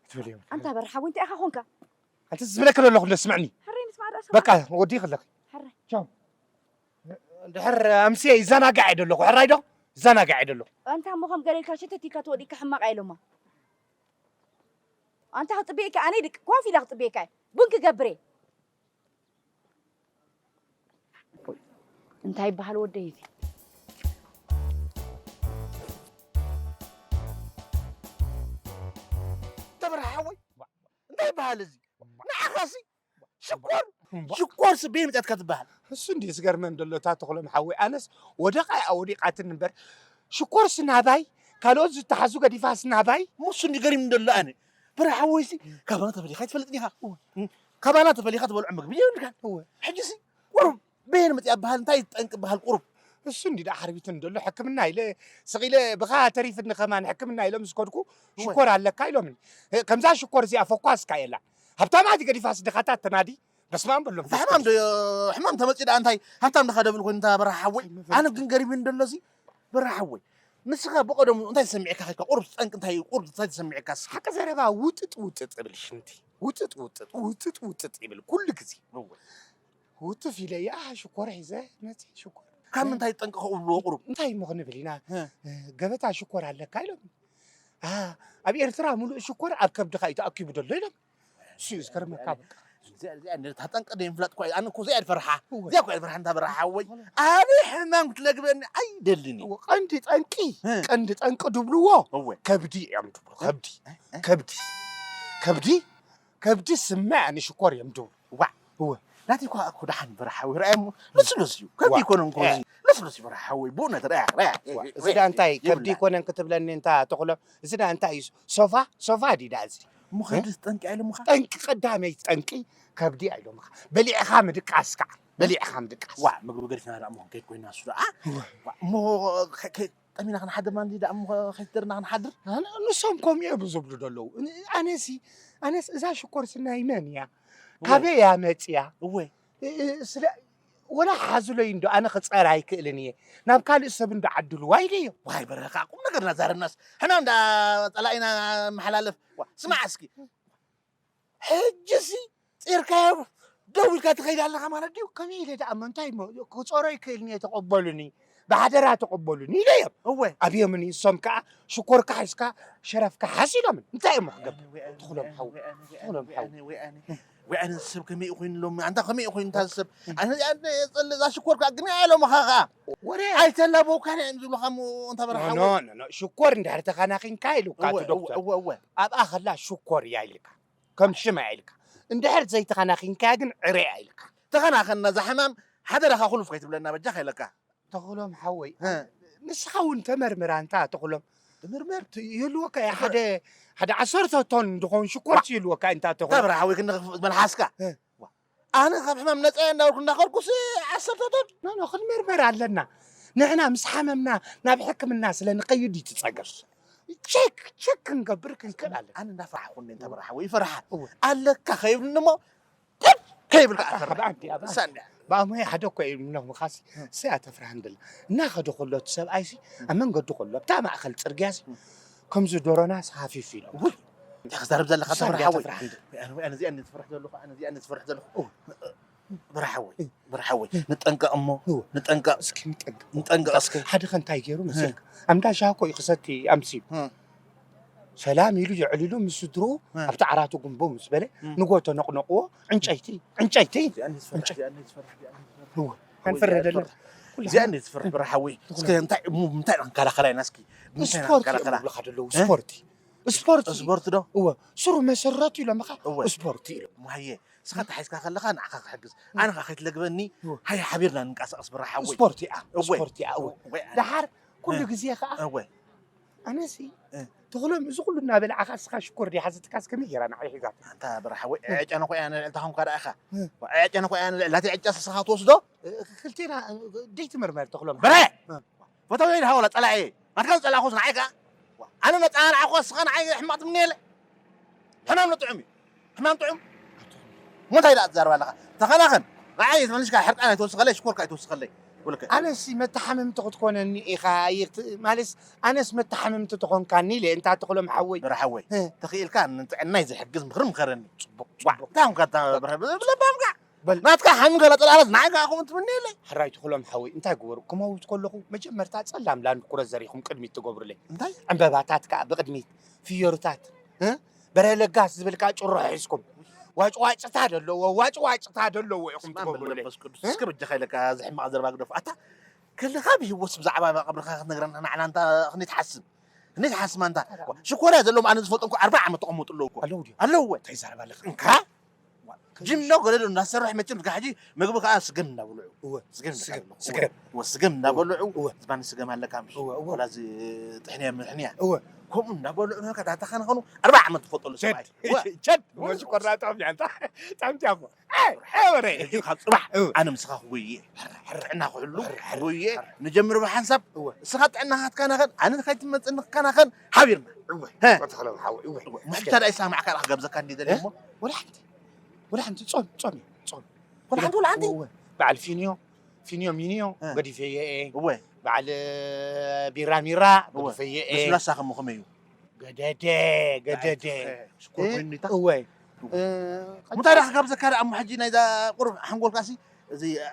ትበልዮም። ኣንታ በረ ሓወይ፣ እንታይ ኢኻ ኾንካ? ኣንተ ዝብለካ ዘለኹ እንደ ስምዕኒ። ሓረ፣ ምስማዕ ዶ ኣስማዕ? በቃ፣ ወዲ ይኽለኺ። ሓረ። ቻው። ድሕር ኣምስየ ይዘናጋዕ እየ ደለኹ፣ ሕራይ ዶ? ይዘናጋዕ እየ ደለኹ። ኣንታ እሞ ከም ገለ ኢልካ ሸተት ኢልካ ተወዲእካ ሕማቕ እየ ኢሎማ። ኣንታ ክጽበየካ፣ ኣነ ድቅ-፣ ኮፍ ኢለ ክጽበየካ እየ። ቡን ክገብር እየ። እንታይ ይበሃል ወደይ እዚ? ተበርሃ ሓወይ፣ እንታይ ይበሃል እዚ? ንዓኻሲ ሽኮር፣ እምባ። ሽኮር ስቤ መጫትካ ትበሃል። እሱ እንዲ ዝገርመን ደሎ፣ እታ ተኽሎም ሓወይ፣ ኣነስ ወደቓ እያ ወዲቓትኒ እምበር፣ ሽኮርስ ናባይ፣ ካልኦት ዝተሓዙ ገዲፋስ ናባይ። እሞ እሱ እንዲ ገሪም ደሎ ኣነ። በረ ሓወይሲ፣ ካባና ተፈሊኻ ኣይትፈልጥን ኢኻ። እወ። ካባና ተፈሊኻ ትበልዖ ምግቢ የብልካን። እወ። ሕጂሲ፣ ቁሩብ በየን መጽያ በሃል፣ እንታይ ጠንቂ በሃል ቁሩብ? እሱ እንዲ ደኣ ሓርቢትን ደሎ፣ ሕክምና ኢለ፣ ስቕ ኢለ ብኻ ተሪፍኒ ከማን ሕክምና ኢለ ምስ ከድኩ፣ እወ። ሽኮር ኣለካ ኢሎምኒ። እ፣ ከምዛ ሽኮር እዚኣ ፈኳስካ የላን። ሃብታማት ገዲፋስ ድኻታት ተናዲ፣ በስመ ኣብ በሎም። እንታይ ሕማም ዶ፣ ሕማም ተመጺኡ ደኣ እንታይ ሃብታም ድኻ ደብል ኮይኑ እንታይ በረኻ ሓወይ? ኣነ ግን ገሪምኒ ደሎ እዚ በረኻ ሓወይ። ንስኻ ብቐደሙ እንታይ ተሰሚዕካ ከድካ? ቁሩብ ጠንቂ እንታይ፣ ቁሩብ እንታይ ተሰሚዕካ እስኪ? ሓቂ ዘረባ ውጥጥ ውጥጥ እብል ሽንቲ። ውጥጥ ውጥጥ፣ ውጥጥ ውጥጥ ይብል ኩሉ ግዜ። እወ። ውትፍ ኢለ እያ ሽኮር ሒዘ መጺ ሽኮር። ካብ ምንታይ ጠንቂ ከቕብልዎ ቁሩብ? እንታይ እሞ ክንብል ኢና? እ። እ፣ ገበታ ሽኮር ኣለካ ኢሎም። ኣ፣ ኣብ ኤርትራ ሙሉእ ሽኮር ኣብ ከብድኻ እዩ ተኣኪቡ ዘሎ ኢሎም። እሱ እዩ ዝገርመካ በቃ። እዚኣ እዚኣ ነታ ጠንቂ ደይ ምፍላጥ እኮ ኣነ እኮ እዚኣ ድፈርሓ። እወ። እዚኣ እኮ ድፈርሓ እንታ በረሓ ሓወይ። ኣነ ሕማም ክትለግበኒ ኣይደልን እዩ። እወ፣ ቀንዲ ጠንቂ፣ እ። ቀንዲ ጠንቂ ድብልዎ እወ። ከብዲ እዮም ድብሉ። ከብዲ። እ፣ እ። ከብዲ። ከብዲ። ከብዲ ስምዕ ንሽኮር እዮም ድብሉ። ዋ። እወ። ናተይ እኳ እኮ ደሓን በረሓ ሓወይ ረኣየሞ። ልስሉስ እዩ። ከብዲ ዋ። ይኮነ እንኮ እ። እዚ። ልስሉስ እዩ በረሓ ሓወይ። ብእውነት ረያ፣ ረያ። ዋ። እዚ ደኣ እንታይ ከብዲ ይብላዕ። ይኮነን ክትብለኒ እንታ ተኽሎም? እዚ ደኣ እንታይ እዩ? ሶፋ? ሶፋ ድዩ ደኣ እዚ? እሞ እ? ከብዲ ጠንቂ ኣይሎምኻ? ጠንቂ ቀዳመይ ጠንቂ ከብዲ ኣይሎምኻ። በሊዕኻ ምድቃስ ከዓ። በሊዕኻ ምድቃስ። ዋ፣ ምግቢ ገዲፍና ደኣ እሞ ክንከይድ ኮይና እሱ ደኣ። እወ። ዋ፣ እሞ ከ-፣ ከ-፣ ጠሚና ክንሓድር ማለት ደኣ እሞ ከይትደርና ክንሓድር? ኣነ፣ ንሶም ከምኡ እዮም ዝብሉ ዘለዉ። ን-፣ ኣነሲ፣ ኣነስ እዛ ሽኮርሲ ናይ መን እያ? እወ። ካበይ እያ መጽያ? እወ። እ-፣ እ-፣ ስለ-፣ ወላ ሓዝሎይ እንዶ ኣነ ክጸር ኣይክእልን እየ። ናብ ካልእ ሰብ እንዶ ዓድልዋ ኢለዮ። ዋይ በረኻ፣ ቁም ነገር እናዛረብናስ፣ ሕና እንዳ ጸላኢና መሓላለፍ። ዋ፣ ስማዕ እስኪ። ሕጂሲ ጺርካዮ ደው ኢልካ ትኸይድ ኣለኻ ማለት ድዩ? ከመይ ኢለ ደኣ እሞ እንታይ እሞ ክጾሮ ኣይክእልን እየ፣ ተቐበሉኒ፣ ብሓደራ ተቐበሉኒ ኢለዮም። እወ። ኣብዮምኒ፣ ንሶም ከኣ ሽኮርካ ሒዝካ ሸረፍካ ሓዝ ኢሎምኒ። እንታይ እሞ ክገብር? ወያነ፣ ትኽሎም ሓው፣ ወያነ፣ ትኽሎም ሓው። ወያነ፣ ወያነ፣ ወያነ ሰብ ከመይ ኮይኑ ሎሚ? ኣንታ ከመይ ኮይኑ እንታ ሰብ? ኣነ፣ ኣነ፣ ጸለ-፣ እዛ ሽኮርካ ግን ኣሎምኻ ኸኣ። ወረ። ኣይተላበውካን እዮም ዝብሉኻ እሞ እንታ በረኻ ኖ፣ ወይ? ኖ፣ ኖ፣ ኖ። ሽኮር እንድሕር ተኸናኺንካ ኢሉካ እወ፣ እቲ ዶክተር። እወ፣ እወ። ኣብኣ ኸላ ሽኮር እያ ኢልካ። ከም ሽም እያ ኢልካ። እንድሕር ዘይተኸናኺንካያ ግን ዕረ እያ ኢልካ። ተኸናኸና እዛ ሕማም ሓደራኻ ኩልፍ ከይትብለና በጃኻ ኢለካ። ተኽሎም ሓወይ፣ እ። ንስኻ እውን ተመርምር ኣንታ ተኽሎም። ትምርምር? ት-፣ ይህልወካ እያ፣ ሓደ፣ ሓደ ዓሰርተ ቶን ዝኾን ሽኮር ይህልወካ እንታ ተኽሎም። ተብራ ሓወይ ክንኽ-፣ መልሓስካ። እ። ኣነ ካብ ሕማም ነጻ እየ እንዳበልኩ እንዳኸድኩስ ዓሰርተ ቶን? ኖ፣ ኖ፣ ክንምርመር ኣለና። ንሕና ምስ ሓመምና ናብ ሕክምና ስለ ንኸይድ እዩ እቲ ጸገም። ቸክ፣ ቸክ ክንገብር ክንክእል ኣለና። ኣነ እንዳፈራሕኩ እኔ እንተ በረኻ ወይ ይፈርሓ እወ። ኣለካ ከይብልኒ እሞ ጥብ ከይብልካ ኣፈርሕ። ኣብ ዓዲ፣ ኣብ ዓዲ። እሳ እንድያ። ብኣሞይ ሓደ እኮ እዩ ምኖም ኻሲ፣ እ። እሰይ ኣተፍርሃን ደላ። እናኸደ ከሎ እቲ ሰብኣይሲ፣ እ። ኣብ መንገዱ ከሎ፣ ኣብታ ማእከል ጽርግያሲ፣ እ። ከምዚ ዶሮናስ ሃፊፍ ኢሎም። ውይ፣ እንታይ ክዛረብ ዘለኻ እሳ ተፍርሓ እንድያ ወይ? ተፍርሃን ደላ። ኣነ፣ ኣነ እዚኣ እኔ ዝፈርሕ ዘለኹ፣ ኣነ እዚኣ እኔ ዝፈርሕ ዘለኹ። እወ። በረሓ ወይ፣ እ። በረሓ ወይ፣ እ። ንጠንቀቕ እሞ፣ እወ። ንጠንቀቕ። እስኪ ንጠንቀቕ። ንጠንቀቕ እስኪ። ሓደ ከ እንታይ ገይሩ እ። መሰልካ? ኣብ እንዳ ሻሂ እኮ እዩ ክሰቲ ኣምስዩ። እ። ሰላም ኢሉ የዕሊሉ ምስ ስድርኡ እ። ኣብቲ ዓራቱ ጉንበው ምስ በለ፣ እ። ንጎ ተነቕነቕዎ፣ ዕንጨይቲ፣ ዕንጨይቲ፣ እዚኣ እንዴት ዝፈርሕ፣ ዕንጨይቲ። እዚኣ እንዴት ዝፈርሕ፣ እዚኣ እንዴት ዝፈርሕ። እወ፣ እወ፣ ኣንፈረደለን። እዚኣ እንዴት ዝፈርሕ። ኩሉ እዚኣ እንዴት ዝፈርሕ፣ በረሓ ወይ። እስከ እንታይ እሞ፣ እንታይ ደኣ ክንከላኸላ ኢና እስኪ? እንታይ ስፖርት እዮም ከላኸላ? ዝብሉኻ ዘለዉ፣ እ? ስፖርት። ስፖርት እዩ። ስፖርት ዶ? እወ፣ ስሩ መሰረቱ ኢሎምኻ እወ። ስፖርት ኢሎም። እሞ ሃየ፣ ንስኻ ተሓይዝካ ከለኻ ንዓኻ ክሕግዝ። ኣነ ኸኣ ከይትለግበኒ፣ እወ። ሃየ ሓቢርና ንንቀሳቐስ በረሓ ወይ። ስፖርት እያ፣ እወ። ስፖርት እያ፣ እወ። እወ፣ ኣነ ደሓር ኩሉ እ። ግዜ ኸኣ እወ። ኣነሲ እ። ተኽሎም እዚ ኩሉ እናበላዕኻ እስኻ ሽኮር ድያ ሓዘትካስ ከመይ ጌራ ንዓይ ሒዛት? ኣንታ በረሓ ወይ፣ እ። ዕጨነ እኮ እያ ንልዕልታ ኾንካ ደኣ ኢኻ። እ። ዕጨነ እኮ እያ ንልዕልታ፣ እቲ ዕጫ እስኻ ትወስዶ? እ፣ ክልቴና፣ እ፣ ደይትምርመር ተኽሎም። በረ! እ። ፈተውተይ ድሃ ወላ ጸላኤ? ናትካ ዝጸላእኩስ ንዓይ ከኣ? ኣነ ነጻ ንዓኹ እስኻ ንዓይ ሕማቕ ትምነየለ? ሕማም ንጥዑም እዩ። ሕማም ጥዑም? እንታይ ደኣ ትዛረብ ኣለኻ? ተኸናኸን። ንዓይ ተመሊስካ ሕርቃን ኣይትወስኸለይ፣ ሽኮርካ ኣይትወስኸለይ። ይብለካ። ኣነስ መተሓመምቲ ክትኮነኒ ኢኻ፣ ይኽት-፣ ማለትስ ኣነስ መተሓመምቲ ተኾንካኒ ኢለ፣ እንታ ተኽሎም ሓወይ። በረ ሓወይ፣ እ። ተኽኢልካ ንጥዕናይ ዝሕግዝ ምኽሪ ምኸረኒ። ጽቡቕ፣ ዋ፣ ጽቡቕ። እንታይ ኾንካ እታ በረ-፣ ለባምካ? በል። ናትካ ሓሚም ከላ ጥላላት ንዓይ ከኣ ከምኡ ትምነየለይ። ሕራይ ትኽሎም ሓወይ፣ እንታይ ግበሩ? ክመውት ከለኹ መጀመርታ ጸላም ላንድ ክሩዘር ኢኹም ቅድሚት ትገብሩለይ። እንታይ? ዕምበባታት ከኣ ብቕድሚት፣ ፍዮርታት፣ እ? በረ ለጋስ ዝብል ከኣ ጭሮ ሒዝኩም። ዋጭዋጭታ ደለዎ፣ ዋጭዋጭታ ደለዎ ኢኹም ስማም ትገብሩለይ። መንፈስ ቅዱስ፣ እ? እስከ በጃኻ ኢለካ፣ እዚ ሕማቕ ዘረባ ግደፍ። ኣታ፣ ከለኻ ብህይወት ብዛዕባ መቓብርካ ክትነግረና፣ ንዓና እንታ ክንደይ ትሓስም? ክንደይ ትሓስም ኣንታ? ኣረ። ሽኮር እያ ዘለዎም፣ ኣነ ዝፈልጦም እኮ ኣርባዓ ዓመት ተቐመጡ ኣለዉ እኮ። ኣለዉ ድዮም? ኣለዉ። እንታይ ይዛረብ ኣለኻ? እንካ? ዋ፣ ጅም ዶ ገለ ዶ እናሰርሕ መቸም፣ እስከ ሕጂ ምግቢ ከኣ ስገም እናበልዑ። እወ። ስገም ስገም፣ እናበልዑ። ስገም። እወ፣ ስገም እናበልዑ። እወ። ዝባኒ ስገም ኣለካ ምሽ? እወ፣ እወ። ወላ እዚ ጥሕንያ ምሕንያ። እወ። ከምኡ እናበልዑ ነካ ዳታ ከነኸኑ ኣርባዓ ዓመት ዝፈልጠሉ ቸድ፣ ሰብኣይ። እወ። ቸድ፣ እወ። ወዚ ቆራጣ ብያ፣ እንታ፣ ጣምቲ ኣፎ። ኣይ፣ ኣይ፣ ወረ። ሕጂ ካብ ጽባሕ እወ። ኣነ ምስኻ ክጎይየ። ሕረ፣ ሕረ። ጥዕና ክሕሉ ሕረ፣ ሕረ፣ ክጎይየ። ሕረ። ንጀምር ብሓንሳብ። እወ። እስኻ ጥዕናኻ ትከናኸን፣ ኣነ ከይትመጽእኒ ክከናኸን፣ ሓቢርና። እወ። ሀ። ወተኽሎም ሓወይ፣ እወ። እወ። ሙሕቻ ዳኣ ይሰማዕካ ደኣ ክገብዘካ እንዲ ደልየ እ? እሞ። ወላ ሓንቲ። ወላ ሓንቲ ጾም፣ ጾም እዩ፣ ጾም። ወላ ሓንቲ፣ ወላ ሓንቲ? እወ። በዓል ፊንዮ፣ ፊንዮ ሚንዮ እ። ገዲፈየ እየ። እወ። በዓል ቢራ ሚራ እወ። ገዲፈየ እየ። ለስላሳ ከሞ ከመይ እዩ? ገደደ፣ ገደደ። ሽኮር እ? ኮይኑታ? እወ። እወ። እ፣ ምንታይ ደኣ ክጋብዘካ ደኣ እሞ ሕጂ ናይዛ ቁሩብ ሓንጎልካሲ እዚ፣ እ፣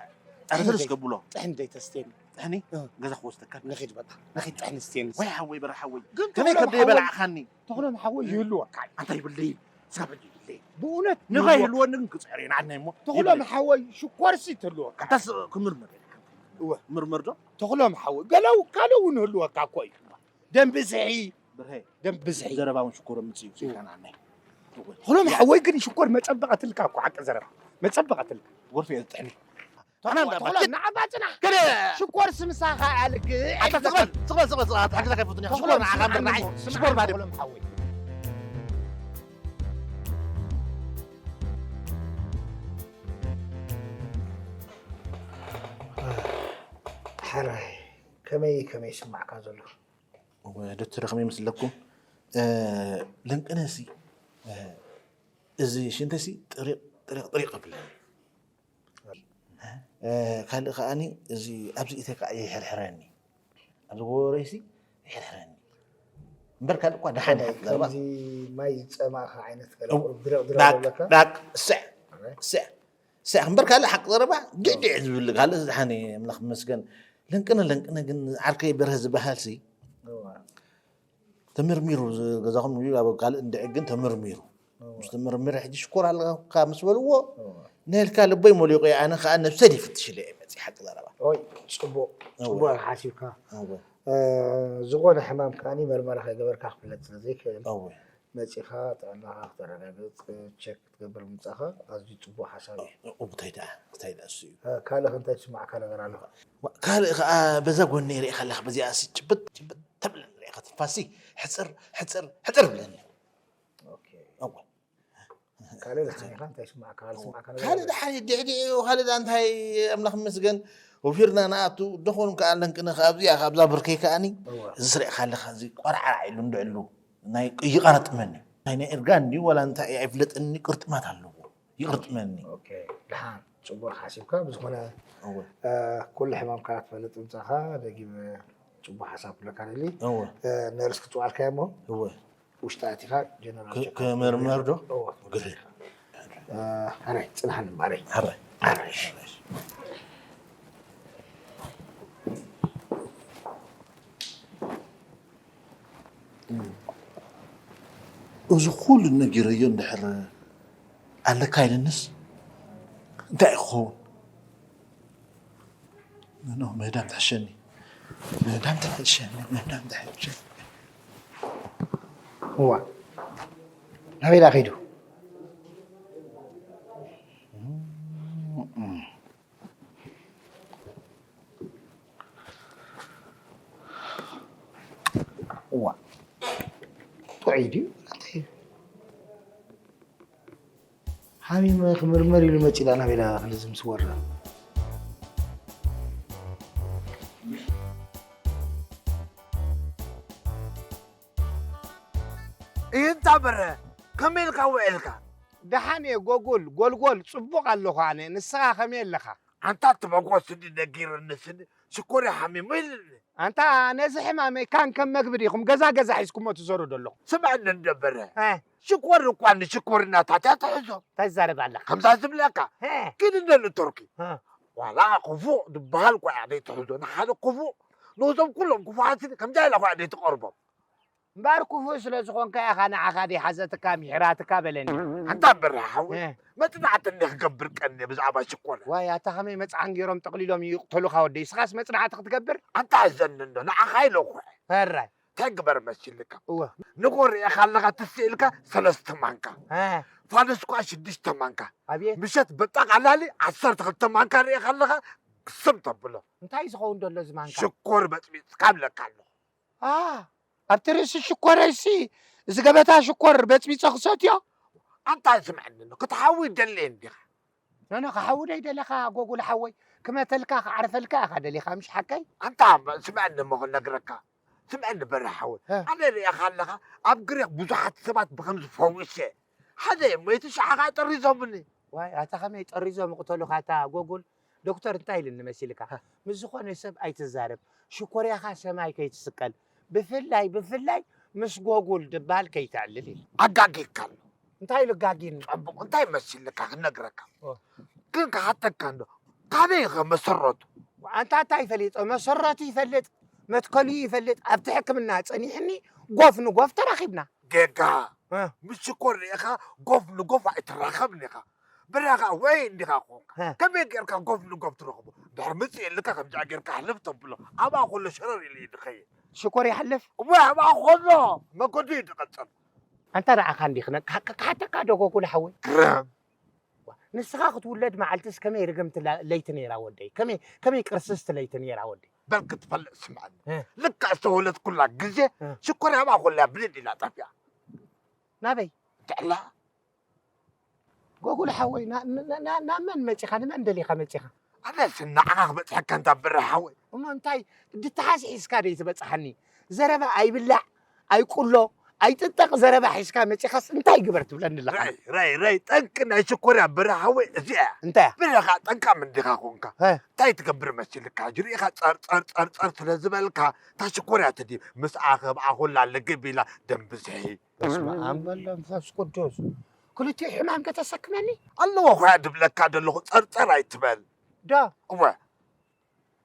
ጥሕኒ ኣርትርስ ደይ-፣ ገብሎ። ጥሕኒ ደይተስትየኒ። ጥሕኒ? እ። ገዛ ክወስደካ። ንኺድ በቃ። ንኺድ ጥሕኒ ስትየኒ። ወይ ሓወይ በረ ሓወይ። ግን ከመይ ተኽሎም ከብደ ሓወይ፣ ይበላዕኻኒ? ተኽሎም ሓወይ እ። ይህልወካ እዩ። ኣንታ ይብለይ። ክሳብ ሕጂ ይድለይ። ብእውነት ንኸይህልወኒ ግን ክፅዕር እየ ንዓድናይ እሞ። ተኽሎም ሓወይ ሽኮርሲ ትህልወካ። ኣንታስ ክምርምር እየ። እወ። ምርምር ዶ? ተኽሎም ሓወይ ገለው ካልእ እውን ህልወካ እኮ እዩ። ደም ብዝሒ። ብርሄ። ደም ብዝሒ። ዘረባ እውን ሽኮር ምፅእ እዩ ዘይከናናይ። ተኽሎም ሓወይ ግን ሽኮር መፀበቐትልካ እኮ ሓቂ ዘረባ። መፀበቐትልካ። ጎርፍ እየ ዝጥሕኒ። ኣና እንዳ ተኽሎም ንዓባ ፅናሕ። ገለ ሽኮር ስምሳኻ ኣልግ ኣታ ትቕበል ትቕበል ትቕበል ትቕበል ኣታ ሓግዘካ ይፈቱኒ። ሽኮር ንዓኻ እምበር ንዓይ ሽኮር ባደ። ተኽሎም ሓወይ። ሕራይ ከመይ ከመይ ይስማዕካ ዘሎ? ወ- ዶክተር ከመይ ይመስለኩም? እ፣ ልንቅነሲ፣ እ፣ እዚ ሽንተሲ ጥሪቕ ጥሪቕ ጥሪቕ ኣብለኒ። እ፣ ካልእ ከኣኒ እዚ ኣብዚ ኢተይ ከዓ ይሕርሕረኒ። ኣብዚ ጎረይሲ ይሕርሕረኒ። እምበር ካልእ እኳ ደሓን እያ። ከምዚ ማይ ዝፀማእካ ዓይነት ገለ ቁሩብ ድረቕ ድረቕ ዳቅ፣ ዘለካ? ዳቅ፣ ስዕ፣ ስዕ፣ ስዕ። እምበር ካልእ ሓቂ ዘረባ ድዕድዕ ዝብል ካልእ ዝደሓነ ኣምላኽ ይመስገን። ለንቅነ፣ ለንቅነ ግን ዓርከይ በርሀ ዝበሃልሲ እዋ። ተመርሚሩ ዝ-፣ ገዛኹም ንብሉ ኣብ ካልእ እንድዒ ግን ተመርሚሩ። እዋ። ምስ ተመርሚረ ሕጂ ሽኮር ኣለካ ምስ በልዎ እዋ። ነልካ ልበይ ሞሊቑ ኣነ ከዓ ነብሰይ ይፍትሽ ኢለ እየ መፂእ ሓቂ ዘረባ። ኦይ፣ ጽቡቕ፣ እዋ። ጽቡቕ ኢኻ ሓሲብካ። እዋ። እ፣ ዝኾነ ሕማም ከኣኒ መርመራ ከይገበርካ ክፍለጥ ስለ ዘይክእል፣ እዋ። መጺኻ ጥዕናኻ ክተረጋግጽ፣ ቸክ ክትገብር ምምጻእኻ ኣዝዩ ጽቡቕ ሓሳብ እዩ። እ፣ እንታይ ደኣ፣ እንታይ ደኣ እሱ እዩ። እ፣ ካልእ ከ እንታይ ዝስማዕካ ነገር ኣሎ? ዋ፣ ካልእ ከኣ በዛ ጎኒ ሪእኻ ኣለኻ፣ በዚኣ ሲ ጭብጥ፣ ጭብጥ ተብለኒ ሪእኻ ትንፋሲ ሕጽር፣ ሕጽር፣ ሕጽር ብለኒ። ኦኬ። እወ። ካልእ ደሓን ኢኻ፣ እንታይ ይስማዕካ? ካልእ ዝስማዕካ ነገር ካልእ ኣሎ? ደሓን እዩ፣ ድሕዲኡ ካልእ ደኣ እንታይ ኣምላኽ ይመስገን፣ ወፊርና ንኣቱ፣ ደኾን ከኣ ለንቅነ ከኣ ኣብዚኣ ከኣ ኣብዛ ብርከይ ከኣኒ፣ እወ። እዚ ስሪዕካ ኣለኻ፣ እዚ ቆርዓራዕ ኢሉ እንድዕሉ፣ ናይ ይቐርጥመኒ። ናይ፣ ናይ እርጋን ድዩ ዋላ እንታይ እዩ ኣይፍለጥን፣ ቅርጥማት ኣለዎ። ይቕርጥመኒ። ኦኬ፣ ደሓን፣ ጽቡቕ ሓሲብካ። ብዝኾነ፣ እወ። እ፣ ኩሉ ሕማምካ ትፈልጥ ምጻኻ፣ ደጊመ ጽቡቕ ሓሳብ ክብለካ ደሊ። እወ። እ፣ ነርስ ክትውዓልካ እሞ፣ እወ። ውሽጢ ኣቲኻ ጀነራል ከ-፣ ቸክ ከመርመር ዶ? እወ። ግርህ። እ፣ ኣራይ፣ ጽንሓኒ እምበኣረይ። ኣራይ። ኣራይ። እዚ ኩሉ ነጊረዮ እንድሕር ኣለካ ኢልንስ እንታይ እዩ ክኸውን? ኖ፣ ምህዳም ትሕሸኒ፣ ምህዳም ትሕሸኒ፣ ምህዳም ትሕሸኒ። እዋ፣ ናበይ ደኣ ከይዱ? እዋ፣ ጥዑይ ድዩ? እንታይ እዩ? ሓሚመ ክምርመር ኢሉ መጺኡ ደኣ ናበይ ደኣ ክልዝም ስወራ? እዩ እንታ በረ፣ ከመይ ኢልካ ውዒልካ? ደሓን እየ ጎጉል፣ ጎልጎል፣ ጽቡቕ ኣለኹ ኣነ። ንስኻ ከመይ ኣለኻ? ኣንታ እቲ መጎስ እንዲ ነጊርኒ ስኒ ሽኮር እዩ ሓሚሙ ኢልኒ። ኣንታ ነዚ ሕማመይ ካን ከም መግቢ ዲኹም ገዛ ገዛ ሒዝኩሞ ትዞሩ ዘለኹም? ስምዐኒ እንዶ በረ። እ። ሽኮር እኳ ንሽኮርናታት እያ ትሕዞ። እንታይ ትዛረብ ኣለኻ? ከምዛ ዝብለካ። እ። ግን እንዶ ንቱርኪ። እ። ዋላ ክፉእ ዝበሃል እኳ እያ ዘይትሕዞ። ንሓደ ክፉእ፣ ነዞም ኩሎም ክፉኣት ስኒ ከምዛ ኢላ እኳ እያ ዘይትቐርቦም። እምበኣር ክፉእ ስለ ዝኾንካ ኢኻ ንዓኻ ዘይሓዘትካ ምሒራትካ በለኒ። ኣንታ በረ ሓወይ፣ እ። መጽናዕቲ እንዲ ክገብር ቀንየ ብዛዕባ ሽኮር። ዋይ፣ ኣታ ከመይ መጽዓን ገይሮም ጠቕሊሎም ይቕተሉኻ ወደይ? ንስኻስ መጽናዕቲ ክትገብር? ኣንታ ሕዘኒ እንዶ፣ ንዓኻ ኢለ እኮ እየ። ሕራይ። እንታይ ግበር መሲልካ? እወ። ንጎ ርኢኻ ኣለኻ ትስእ ኢልካ ሰለስተ ማንካ። እ። ፋኑስ ከኣ ሽዱሽተ ማንካ። ኣብየት። ምሸት በጣቕ ኣላሊ ዓሰርተ ክልተ ማንካ ርኢኻ ኣለኻ ስም ተብሎ። እንታይ ዝኸውን ዘሎ እዚ ማንካ? ሽኮር በጽቢጽካ እብለካ ኣለኹ። ኣ፣ ኣብቲ ርእሲ ሽኮረይሲ፣ እዚ ገበታ ሽኮር በጽቢጸ ክሰትዮ? ኣንታ ስምዐኒ፣ ክትሓዊ ደልየ እንዲኻ? ኖኖ፣ ክሓዊ ደይደለኻ ጎጉል ሓወይ፣ ክመተልካ፣ ክዓርፈልካ ኢኻ ደሊኻ፣ ምሽ ሓቀይ? ኣንታ ስምዐኒ እሞ ክነግረካ። ስምዐኒ በረ ሓወይ፣ እ። ኣነ ርእኻ ኣለኻ፣ ኣብ ግሪኽ ብዙሓት ሰባት ብኸምዚ ፈዊሰ። ሓደ እሞ እቲ ሸዓ ኸዓ ጠሪዞምኒ። ዋይ፣ ኣታ ኸመይ ጠሪዞም ይቕተሉኻ፣ ኣታ ጎጉል? ዶክተር እንታይ ኢልኒ መሲልካ? ሀ። ምስ ዝኾነ ሰብ ኣይትዛረብ፣ ሽኮርያኻ ሰማይ ከይትስቀል፣ ብፍላይ፣ ብፍላይ ምስ ጎጉል ድበሃል ከይተዕልል ኢሉ። ኣጋጊካ ኣሎ። እንታይ ኢሉ ኣጋጊኒ? ጸቡቕ፣ እንታይ መሲልካ ክነግረካ? ኦ። ግን ክሓተካ እንዶ፣ ካበይ ኢኸ መሰረቱ? ኣንታ እንታይ ፈሊጦ? መሰረቱ ይፈልጥ፣ መትከሉ ይፈልጥ። ኣብቲ ሕክምና ጸኒሕኒ፣ ጎፍ ንጎፍ ተራኺብና። ጌጋ። እ። ምስ ሽኮር ርኢኻ ጎፍ ንጎፍ ኣይትራኸብን ኢኻ። ብራኻ ወይ እንዲኻ ኮንካ። እ። ከመይ ጌርካ ጎፍ ንጎፍ ትረኽቦ? ድሕሪ ምጽእ ኢልካ ከምዚኣ ጌርካ ሕልፍ ተብሎ። ኣብኣ ከሎ ሸረር ኢሉ እዩ ዝኸይድ። ሽኮር ይሓልፍ? እወ፣ ኣብኣ ከሎ መገዱ እዩ ዝቐጽል። ኣንታ ንዓኻ እንዲኽ ነ-፣ ክሓ-፣ ክሓተካ ዶ ጎጉል ሓወይ? ግረም። ንስኻ ክትውለድ መዓልትስ ከመይ ርግምቲ ላ-፣ ለይቲ ነይራ ወደይ? ከመይ፣ ከመይ ቅርስስቲ ለይቲ ነይራ ወደይ? በል ክትፈልጥ ስምዐኒ። እ። ልክዕ ዝተወለድኩላ ግዜ እ። ሽኮር ኣብኣ ከሎ እያ ብድድ ኢላ ጠፊኣ። ናበይ? ትዕላ። ጎጉል ሓወይ፣ ና-፣ ና-፣ ና-፣ ናብ መን መጺኻ? ንመን ደሊኻ መጺኻ? ኣነስ ንዓኻ ክበጽሐካ እንታ ብረ ሓወይ። እሞ እንታይ ድተሓዝ ሒዝካ ደይ ትበጽሓኒ? ዘረባ ኣይብላዕ፣ ኣይቁሎ፣ ኣይጥጠቕ ዘረባ ሒዝካ መጺኻስ እንታይ ግበር ትብለኒ ኣለኻ? ራይ፣ ራይ፣ ራይ፣ ጠንቂ ናይ ሽኮርያ ብረ ሓወይ እዚኣ እያ። እንታይ እያ? ብረኻ ጠንቃም እንዲኻ ኮንካ። ሀ። እንታይ ትገብር መሲልካ? ሕጂ ርኢኻ ጸር፣ ጸር፣ ጸር፣ ጸር ስለ ዝበልካ፣ እታ ሽኮርያ ትዲ ምስ ኣኸብ ኣኹላ ልግብ ኢላ ደም ብዝሒ። በስመ ኣብ ወወልድ ወመንፈስ ቅዱስ። ክልቲኡ ሕማም ከተሰክመኒ? ኣለዎ ኾያ ድብለካ ደለኹ፣ ጸርጸር ኣይትበል። ዶ? እወ።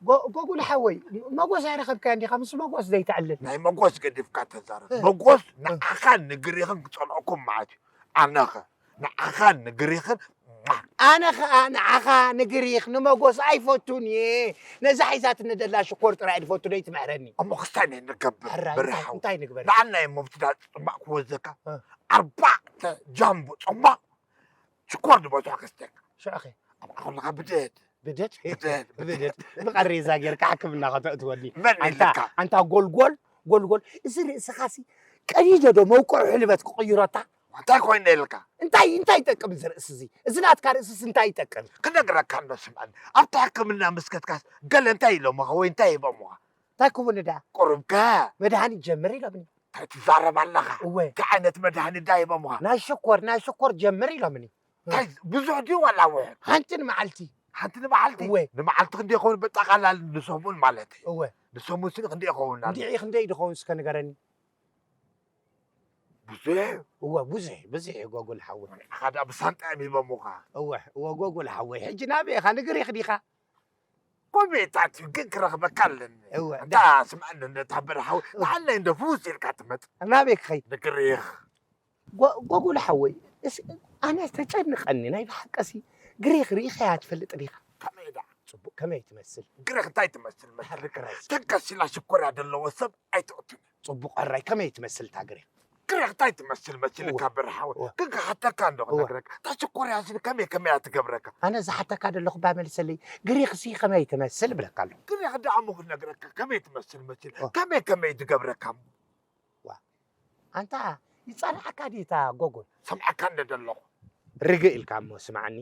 ጎ-፣ ጎጉል ሓወይ፣ መጎስ ኣይረኸብካዮ እንዲኻ፣ ምስ መጎስ ዘይተዕልል። ናይ መጎስ ገዲፍካ ተዛረብ። እ። መጎስ እ። ንዓኻን ንግሪኽን ክጸልኦኩም ማለት እዩ። ኣነኸ ንዓኻን ንግሪኽን ኣነ ኸኣ ንዓኻ ንግሪኽ ንመጎስ ኣይፈቱን እየ። ነዛ ሒዛትኒ ደላ ሽኮር ጥራይ ድፈቱ ደይ ትምሕረኒ። እሞ ክስታይ ናይ ንገብር፣ ሕራይ፣ ብርሃው። እንታይ፣ እንታይ ንግበር? ንዓና እሞ ብትዳ ጽማቕ ክወዘካ። እ። ኣርባዕተ ጃምቦ ጽማቕ ሽኮር ዝበዝሖ ከስተካ። ሽዑኸ? ኣብ ኣኹልኻ ብደት። ብደት? ብደት። ብደት። ብቐሪ እዛ ጌርካ ሕክምና ከተእትወኒ። መን ኣንታ፣ ኢልካ? ኣንታ ጎልጎል፣ ጎልጎል። እዚ ርእስኻሲ ቀዲደ ዶ መውቅዒ ሕልበት ክቕይሮ እታ? እንታይ ኮይነ ኢልካ? እንታይ፣ እንታይ ይጠቅም እዚ ርእሲ እዚ? እዚ ናትካ ርእስስ እንታይ ይጠቅም? ክነግረካ እንዶ ስምዐኒ። ኣብቲ ሕክምና ምስ ከድካስ ገለ እንታይ ኢሎምኻ ወይ እንታይ ሂቦምኻ? እንታይ ክቡኒ ደኣ? ቁሩብከ? መድሃኒት ጀምር ኢሎምኒ። እንታይ ትዛረብ ኣለኻ? እወ። እንታይ ዓይነት መድሃኒት ደኣ ሂቦምኻ? ናይ ሽኮር፣ ናይ ሽኮር ጀምር ኢሎምኒ። እንታይ ብዙሕ ድዩ ዋላ ውሑድ? ሓንቲ ንመዓልቲ። ሓንቲ ንመዓልቲ? እወ። ንመዓልቲ ክንደይ ይኸውን? በጠቓላሊ ንሰሙን ማለት እዩ። እወ። ንሰሙን ስኒ ክንደይ ይኸውን? እንድዒ ክንደይ ድኸውን እስከ ንገረኒ? ብዙሕ? እወ፣ ብዙሕ፣ ብዙሕ እዩ ጎጉል ሓወይ። ንዓኻ ደኣ ብሳንጣ እዮም ሂቦምኻ። እወ፣ እወ፣ ጎጉል ሓወይ። ሕጂ ናበይ ኢኻ? ንግሪኽ ዲኻ? ኮሜታት እዩ፣ ግን ክረኽበካ ኣለኒ። እወ፣ እንታ ዳ- ስምዐኒ፣ ነታ በረኻ እወ። ንዓለይ እንዶ ፍውስ ኢልካ ትመጽእ። ናበይ ክኸይድ? ንግሪኽ። ጎ-፣ ጎጉል ሓወይ፣ እስ-፣ ኣነ ተጨንቐኒ፣ ናይ ብሓቀሲ ግሪኽ ርኢኻያ ትፈልጥ ዲኻ? ከመይ ደኣ? ጽቡቕ፣ ከመይ ትመስል? ግሪኽ እንታይ ትመስል መሲልካ? ግሪኽ። ተንከስ ኢላ ሽኮርያ ዘለዎ ሰብ ኣይትቕትልን። ጽቡቕ፣ ሕራይ፣ ከመይ ትመስል እታ ግሪኽ? ግሪኽ እንታይ ትመስል መሲልካ እወ። ብርሃወ? እወ። ግን ክሓተካ እንዶ እወ። ክነግረካ። እታ ሽኮርያ እዚን ከመይ ከመይ እያ ትገብረካ? ኣነ ዝሓተካ ዘለኹ እባ መልሰለይ። ግሪኽሲ ከመይ ትመስል እብለካ ኣለኹ። ግሪኽ ደኣ እሞ ክነግረካ ከመይ ትመስል መሲል? እወ። ከመይ ከመይ ትገብረካ? ዋ፣ ኣንታ ይጸንሓካ ድዩ እታ ጎጎል? ሰምዓካ እንደ ዘለኹ። ርግእ ኢልካ እሞ ስምዓኒ፣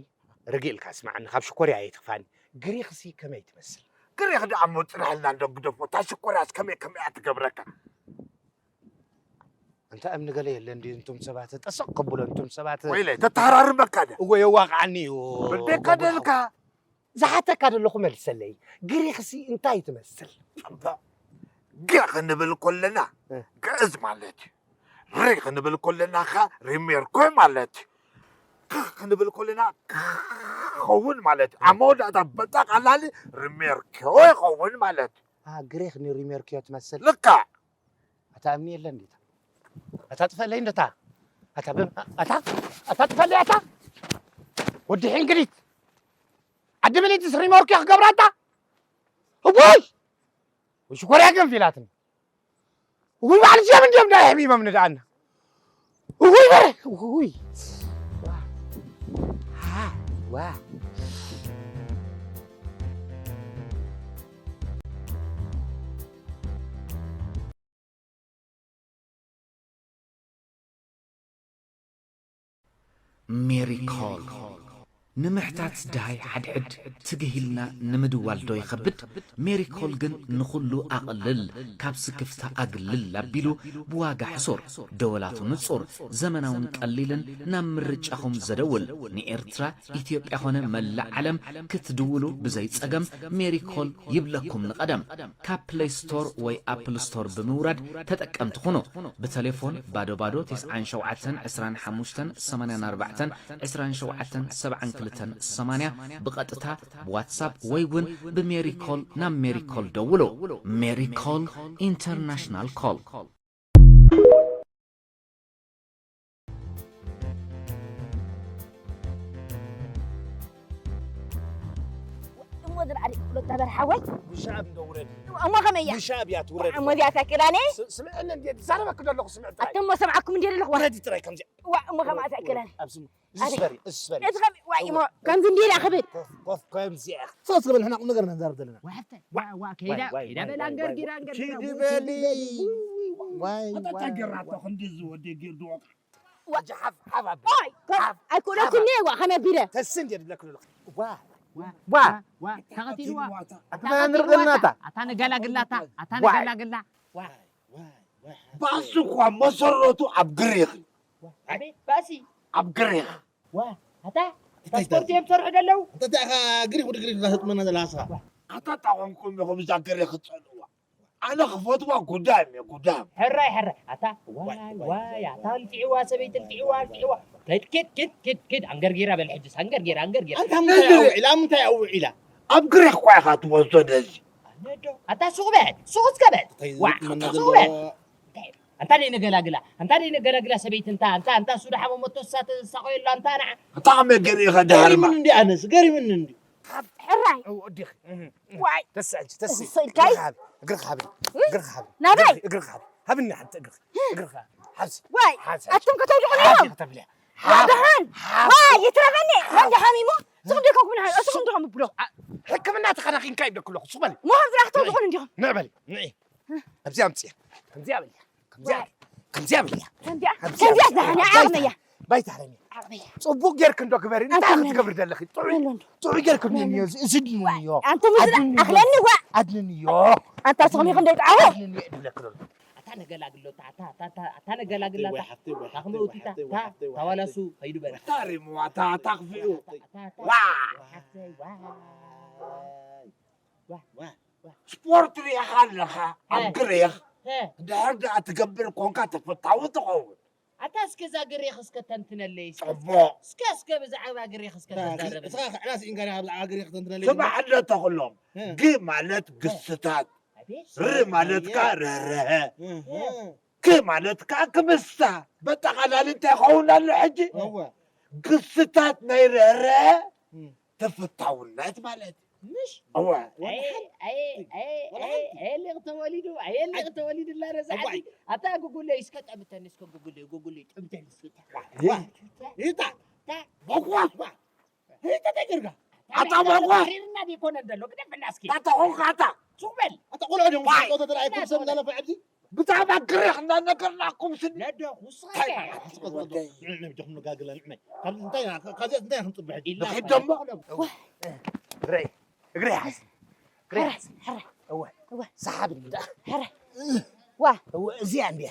ርግእ ኢልካ ስምዓኒ፣ ካብ ሽኮርያ ኣይትኽፋኒ። ግሪኽሲ ከመይ ትመስል? ግሪኽ ደኣ እሞ ጽንሓልና እንዶ ግደፎ፣ እታ ሽኮርያስ ከመይ ከመይ እያ ትገብረካ? ኣንታ እምኒ ገለ የለን ድዩ እንቱም ሰባት፣ ጠሰቕ ከብሎ እንቱም ሰባት። ወይለይ፣ ተተሃራርመካ ድያ? እወ፣ የዋቕዓኒ እዩ። በደካ ጎጎል ደልካ? ሓወይ። ዝሓተካ ዘለኹ መልሰለይ። ግሪኽሲ እንታይ ትመስል? ጽቡቕ። ገ ክንብል ከለና እ። ግዕዝ ማለት እዩ። ሪ ክንብል ከለና ኸ ሪሜርኮ ማለት እዩ። ክ ክንብል ከለና ክኸውን ማለት እዩ። ኣብ መወዳእታ በጠቓላሊ ሪሜርኮ ይኸውን ማለት እዩ። አ፣ ግሪኽ ንሪሜርኮ ትመስል። ልክዕ። ኣታ እምኒ የለን ዲታ? ኣታ ጥፈለይ እንደታ? ኣታ ብ-፣ ኣታ፣ ኣታ ጥፈለይ ኣታ? ወዲ ሕንግሊት። ዓዲ ምሊትስ ሪሞርኪ ክገብራ ኣታ? እቦይ! ሽኮርያ ገንፊላትኒ። እውይ፣ በዓል ጀም እንዲዮም ዳ የሕሚሞም ንድኣና። እውይ፣ በረ፣ እውይ። ዋ። ዋ። ሜሪኮል ንምሕታት ደሃይ ሓድሕድ ትግህ ኢልና ንምድዋል ዶ ይኸብድ? ሜሪኮል ግን ንኹሉ ኣቕልል፣ ካብ ስክፍታ ኣግልል ኣቢሉ ብዋጋ ሕሱር፣ ደወላቱ ንጹር፣ ዘመናውን ቀሊልን ናብ ምርጫኹም ዘደውል፣ ንኤርትራ፣ ኢትዮጵያ ኾነ መላእ ዓለም ክትድውሉ ብዘይ ጸገም ሜሪኮል ይብለኩም ንቐደም። ካብ ፕለይ ስቶር ወይ ኣፕል ስቶር ብምውራድ ተጠቀምቲ ኩኑ። ብተሌፎን ባዶ ባዶ ተስዓን ሸውዓተን ዕስራን ሓሙሽተን ሰማንያን ኣርባዕተን ዕስራን ሸውዓተን ሰብዓን ክልተን ሰማንያ፣ ብቐጥታ ብዋትሳፕ ወይ እውን ብሜሪኮል ናብ ሜሪኮል ደውሉ። ሜሪኮል ኢንተርናሽናል ኮል። ዝረኣኒ ፍሎት ተበር ሓወይ። ብሻብ እንዶ ውረድ። እሞ ከመይ እያ? ብሻብ እያ ትውረድ። እሞ እዚኣ ታኪላኒ። ስምዕኒ እንዴ ትዛረበኪ ዘለኹ ስምዕ ጥራይ። ኣተሞ ሰምዓኩም እንዴ ዘለኹ። ውረዲ ጥራይ ከምዚኣ። ዋ እሞ ከማኣ ታኪላኒ። ኣብዚ እዚ ስበሪ፣ እዚ ስበሪ። እዚ ከመይ ዋ እሞ ከምዚ እንዴ ኢላ ክብል። ኮፍ ኮፍ ከምዚኣ። ሶስት ክብል ሕና ቁም ነገር ነዛርብ ዘለና። ዋሕተ ዋ ዋ ከይዳ ከይዳ በላ እንገርጊራ እንገርጊራ። ኪዲ በሊ። ዋይ ዋይ። ተታገራቶ ክንዲ ዝወደ ጊርድወቃ ሓፍ ሓፍ ኣቢ ኣይኮነኩኒ ዋ ከመይ ኣቢለ ተስን ድየ ድብለክ ዘለኹ ዋ ዋ ዋ ተኸቲልዋ ኣታ ንርግናታ ኣታ ንገላግላታ ኣታ ንገላግላ ባእሲ እኳ መሰረቱ ኣብ ግሪኽ እዩ። ባእሲ ኣብ ግሪኽ ዋ ኣታ ፓስፖርት እዮም ዝሰርሑ ዘለዉ እንታይ ኢኻ ግሪኽ ወዲ ግሪኽ ዳሰጥመና ዘላ ስኻ ኣታ ጣቆምኩም ኢኹም እዛ ግሪኽ ትጸልዋ ኣነ ክፈትዋ ጉዳም እየ ጉዳም። ሕራይ ሕራይ ኣታ ዋይ ዋይ ኣታ ልጥዕዋ ሰበይቲ ልጥዕዋ ልጥዕዋ። ከድ ከድ ከድ ከድ ከድ ኣንገርጊራ በል ሕጅስ ኣንገርጊራ ኣንገርጊራ። ኣንታ ምንታይ ኣውዒላ ምንታይ ኣውዒላ? ኣብ ግሬ እኳ ኢኻ ትወስዶ ነዚ። ኣነዶ ኣታ ሱቕ በል ሱቕ እስከ በል። ዋ ሱቕ በል። ኣንታ ደይ ነገላግላ ኣንታ ደይ ነገላግላ ሰበይቲ እንታ ኣንታ ኣንታ እሱ ደሓሞ መጥቶ ሳተ ሳቆየላ ኣንታ ንዓ። ኣታ ከመይ ገሪእኻ ደሃርማ። ገሪምኒ እንዲ ኣነስ ገሪምኒ እንዲ። ሕራይ እወዲኺ ዋይ ተስዕልኪ ተስዒ እሱ ኢልካይ? እግርኺ ሃብኒ እግርኺ ሃብኒ ናበይ እግርኺ ሃብኒ እግርኺ ሃብኒ ሓብሲ እግርኺ ሓብሲ ዋይ ሓብሲ ኣቱም ከተውድቑኒ ኢኹም ከተብልያ ደሓን ዋይ ይትረፈኒ ወዲ ሓሚሙ ዝኽደከኩም ንሓን እሱ እንዲኹም ብሎ ሕክምና ተኸናኺንካ ይብለኩ ኣለኹ ሱቕ በሊ ሞኸም ዝራሕ ተውድቑኒ እንዲኹም ንዕ በሊ ንዒ ኣብዚኣ ኣምፅያ ከምዚኣ በልያ ከምዚኣ ከምዚኣ በልያ ከምዚኣ ከምዚኣ ዝሓነ ዓቕመያ ባይታ ሃረኒ ዓቕመያ ፅቡቅ ጌርክ እንዶ ግበሪ እንታይ ክትገብሪ ዘለኺ ጥዑይ ጥዑይ ጌርክ እድንንዮ እዚ እድንንዮ ኣንተ ምስላ ኣኽለኒ ዋ ኣድንንዮ ኣንታ ስኹም ኢኹም ደይ ጣዓዎ ኣድንንዮ እድብለክ ዘሎ ኣታ ነገላግሎ ኣታ ነገላግላ ታኽመውቲታ ታዋላሱ ከይዱ በል ታሪምዋ ታኽፊኡ ዋ ስፖርት ሪኢኻ ኣለኻ ኣብ ግሬኽ ድሕር ደኣ ትገብር ኮንካ ተፈታዊ ትኸውን ኣታ እስከ እዛ ግሬኽ እስከ ተንትነለይ እስከ ጽቡቕ እስከ እስከ ብዛዕባ ግሬኽ እስከ ተዛረበ እስኻ ክዕላ ስኢንካ ዲኻ ብዛዕባ ግሬኽ ተንትነለይ ስማዕ እንደ ተኽሎም ግ ማለት ግስታት ር ማለት ከኣ ርህርሀ ክ ማለት ከኣ ክምስታ በጠቓላሊ እንታይ ይኸውን ኣሎ ሕጂ ግስታት ናይ ርህርሀ ተፈታውነት ማለት እዩ። ምሽ እወ ኣየሊቕ ተወሊዱ ኣየሊቕ ተወሊዱ ላረዛ ዓዲ ኣታ ጉጉለ እስከ ጠብተኒ እስከ ጉጉለ ጉጉለ ጠብተኒ እስከ ይታ በኳስ ባ ይታ ተገርጋ ኣታ በኳስ ሪርና ዲኮነ ደሎ ግደፍና እስኪ ኣታ ኾንካ ኣታ ሱቅ በል ኣታ ቆልዑ ድዮም ጸወተ ተራእይኩም ሰብ እንዳለፈ ዓዲ ብዛዕባ ግርሕ እናነገርናኩም ስኒ ነዶ ውስኸ ንዕመይ ጆኹም ንጋግላ ንዕመይ ካብዚ እንታይ ኢና ካብዚኣ እንታይ ኢና ክንጽበሕ ሕጂ ንኺድ ደሞ እግረይ እግረይ ሓዝ እግረይ ሓዝ እወ እወ ሰሓብ እንዳ ሕረ ዋ እወ እዚኣ እንዲያ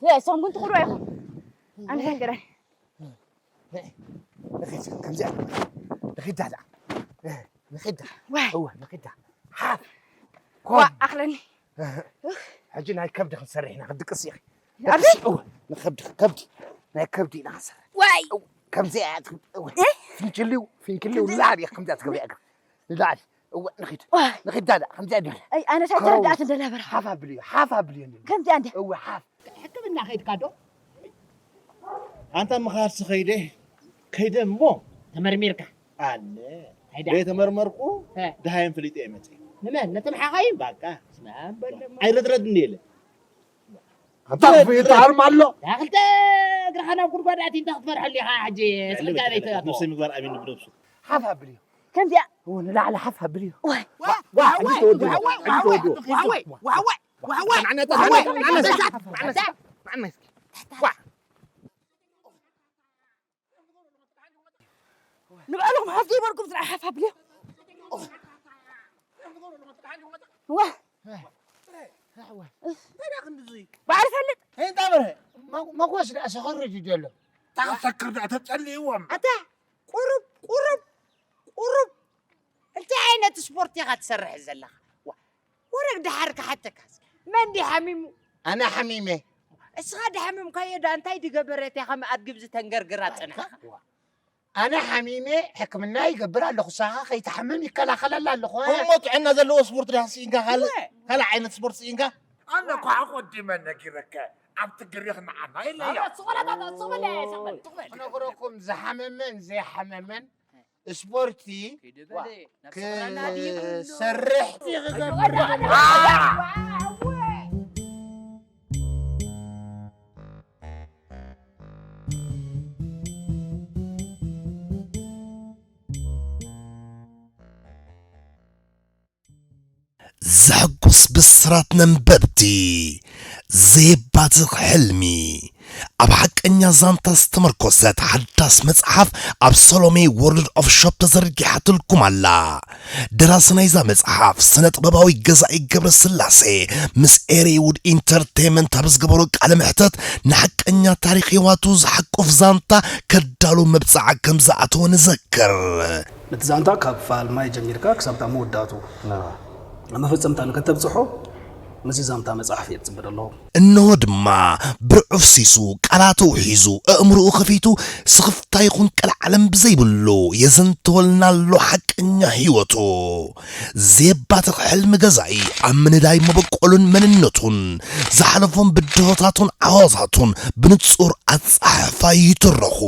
ያ ሰሙን ትኽዶ ኢኹም ኣነ ፈንገረ ንኺድ ከምዚኣ ንኺድ ዳዳ ንኺድ ዳ ዋይ እወ ንኺድ ዳ ሓፍ ዋ ኣኽለኒ ሕጂ ናይ ከብዲ ክንሰርሕ ኢና ክትድቅስ ኢኺ ኣብዚ ንከብዲ ከብዲ ናይ ከብዲ ኢና ክንሰርሕ ዋይ ከምዚ እያ ፍንጭልው ፍንጭልው ንላዕሊ እያ ከምዚኣ ትገብሪ እያ ንላዕሊ እወ ንኺድ ንኺድ ዳዳ ከምዚኣ ድብል ኣይ ኣነ ሳይ ተረዳእት እንደነበረ ሓፍ ኣብልዮ ሓፍ ኣብልዮ ከምዚኣ እንደ እወ ሓፍ ሕክምና ከይድካ ዶ ኣንታ ምኻድ ስኸይደ ከይደ እሞ ተመርሚርካ ኣነ ዘይተመርመርኩ ድሃየን ፈሊጠ እየ መፅእ ንመን ነቶም ሓኻይም ባቃ ኣይረድረድኒ የለ ኣታ ክፍኢት ኣርማ ኣሎ ክልተ እግርኻ ናብ ጉድጓድ ኣቲ እንተ ክትመርሐሉ ኢኻ ሕጂ ስቕልካ ቤት ነብሰ ምግባር ኣሚኑ ብነብሱ ሓፍ ኣብልዮ ከምዚኣ ንላዕሊ ሓፍ ኣብልዮ ንባዕልኹም ሓፍ ዘይበልኩም ዝረኣ ሓፍ ኣብልዮ ዋ ባዕል ፈልጥ መጎስ ደኣ ሰኸርጅ ዘሎ ታሰክር ደኣ ተጸልይዎም ኣታ ቁሩብ ቁሩብ ቁሩብ እንታይ ዓይነት ስፖርት ኢኻ ትሰርሕ ዘለኻ ወረግ ደሓር ክሓተካ መን ዲ ሓሚሙ ኣነ ሓሚመ እስኻ ድሓመምካዮ ዳ እንታይ ድገበረት እያ ከም ኣድግብ ዝተንገርግራ ጽንሕኻ ኣነ ሓሚመ ሕክምና ይገብር ኣለኹ ሳኻ ከይትሓምም ይከላኸለላ ኣለኹ እሞ ጥዕና ዘለዎ ስፖርት ዳ ስኢንካ ካልእ ካልእ ዓይነት ስፖርት ስኢንካ ኣነ እኮ ኣቆዲመ ነጊረከ ኣብቲ ግሪኽ ንዓና ኢለዮ ክነግረኩም ዝሓመመን ዘይሓመመን ስፖርቲ ክሰርሕ ክሰርሕ ክገብር ዘሐጉስ ብስራት ነንበብቲ። ዘየባትኽ ሕልሚ። ኣብ ሓቀኛ ዛንታ ዝተመርኮሰት ሓዳስ መጽሓፍ ኣብ ሶሎሜ ወርልድ ኦፍ ሾፕ ተዘርጊሓትልኩም ኣላ። ደራሲ ናይዛ መጽሓፍ ስነ ጥበባዊ ገዛኢ ገብረ ስላሴ ምስ ኤሪውድ ኢንተርቴይመንት ኣብ ዝገበሮ ቃለ መሕተት ንሓቀኛ ታሪኽ ህይወቱ ዝሓቁፍ ዛንታ ከዳሉ መብጽዓ ከም ዝኣተወ ንዘክር። ነቲ ዛንታ ካብ ፋልማይ ጀሚርካ ክሳብ እታ መወዳእቱ ኣብ መፈጸምታ ንከተብጽሖ ምስዚ ዛንታ መጽሓፍ እየ ዝጽበ ዘለኹ። እንሆ ድማ ብርዑፍ ሲሱ ቃላቱ ሒዙ ኣእምሮኡ ከፊቱ ስኽፍታ ይኹን ቀልዓለም ብዘይብሉ የዘንተወልና ኣሎ ሓቀኛ ህይወቱ። ዘየባትኽ ሕልሚ ገዛኢ ኣብ ምንዳይ መበቆሉን መንነቱን ዝሓለፎም ብድሆታቱን ዓወታቱን ብንጹር ኣጻሕፋ ይትረኹ።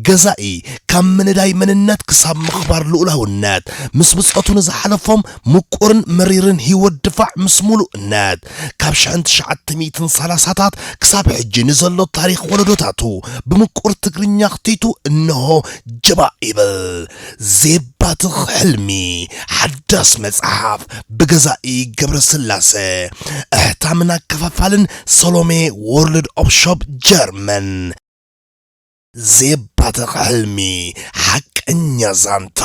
ገዛኢ ካብ ምንዳይ መንነት ክሳብ ምኽባር ልኡላውነት ምስ ብጾቱ ንዝሓለፎም ምቁርን መሪርን ህይወት ድፋዕ ምስ ሙሉእነት ካብ ሽሕን ትሽዓተ ሚእትን ሰላሳታት ክሳብ ሕጂ ንዘሎ ታሪኽ ወለዶታቱ ብምቁር ትግርኛ ኣኽቲቱ እንሆ ጀባ ይብል። ዘየባትኽ ሕልሚ ሓዳስ መጽሓፍ ብገዛኢ ገብረስላሰ። ኣሕታምን ኣከፋፋልን ሰሎሜ ወርልድ ኦፍ ሾፕ ጀርመን። ዘየባትኽ ሕልሚ ሓቀኛ ዛንታ።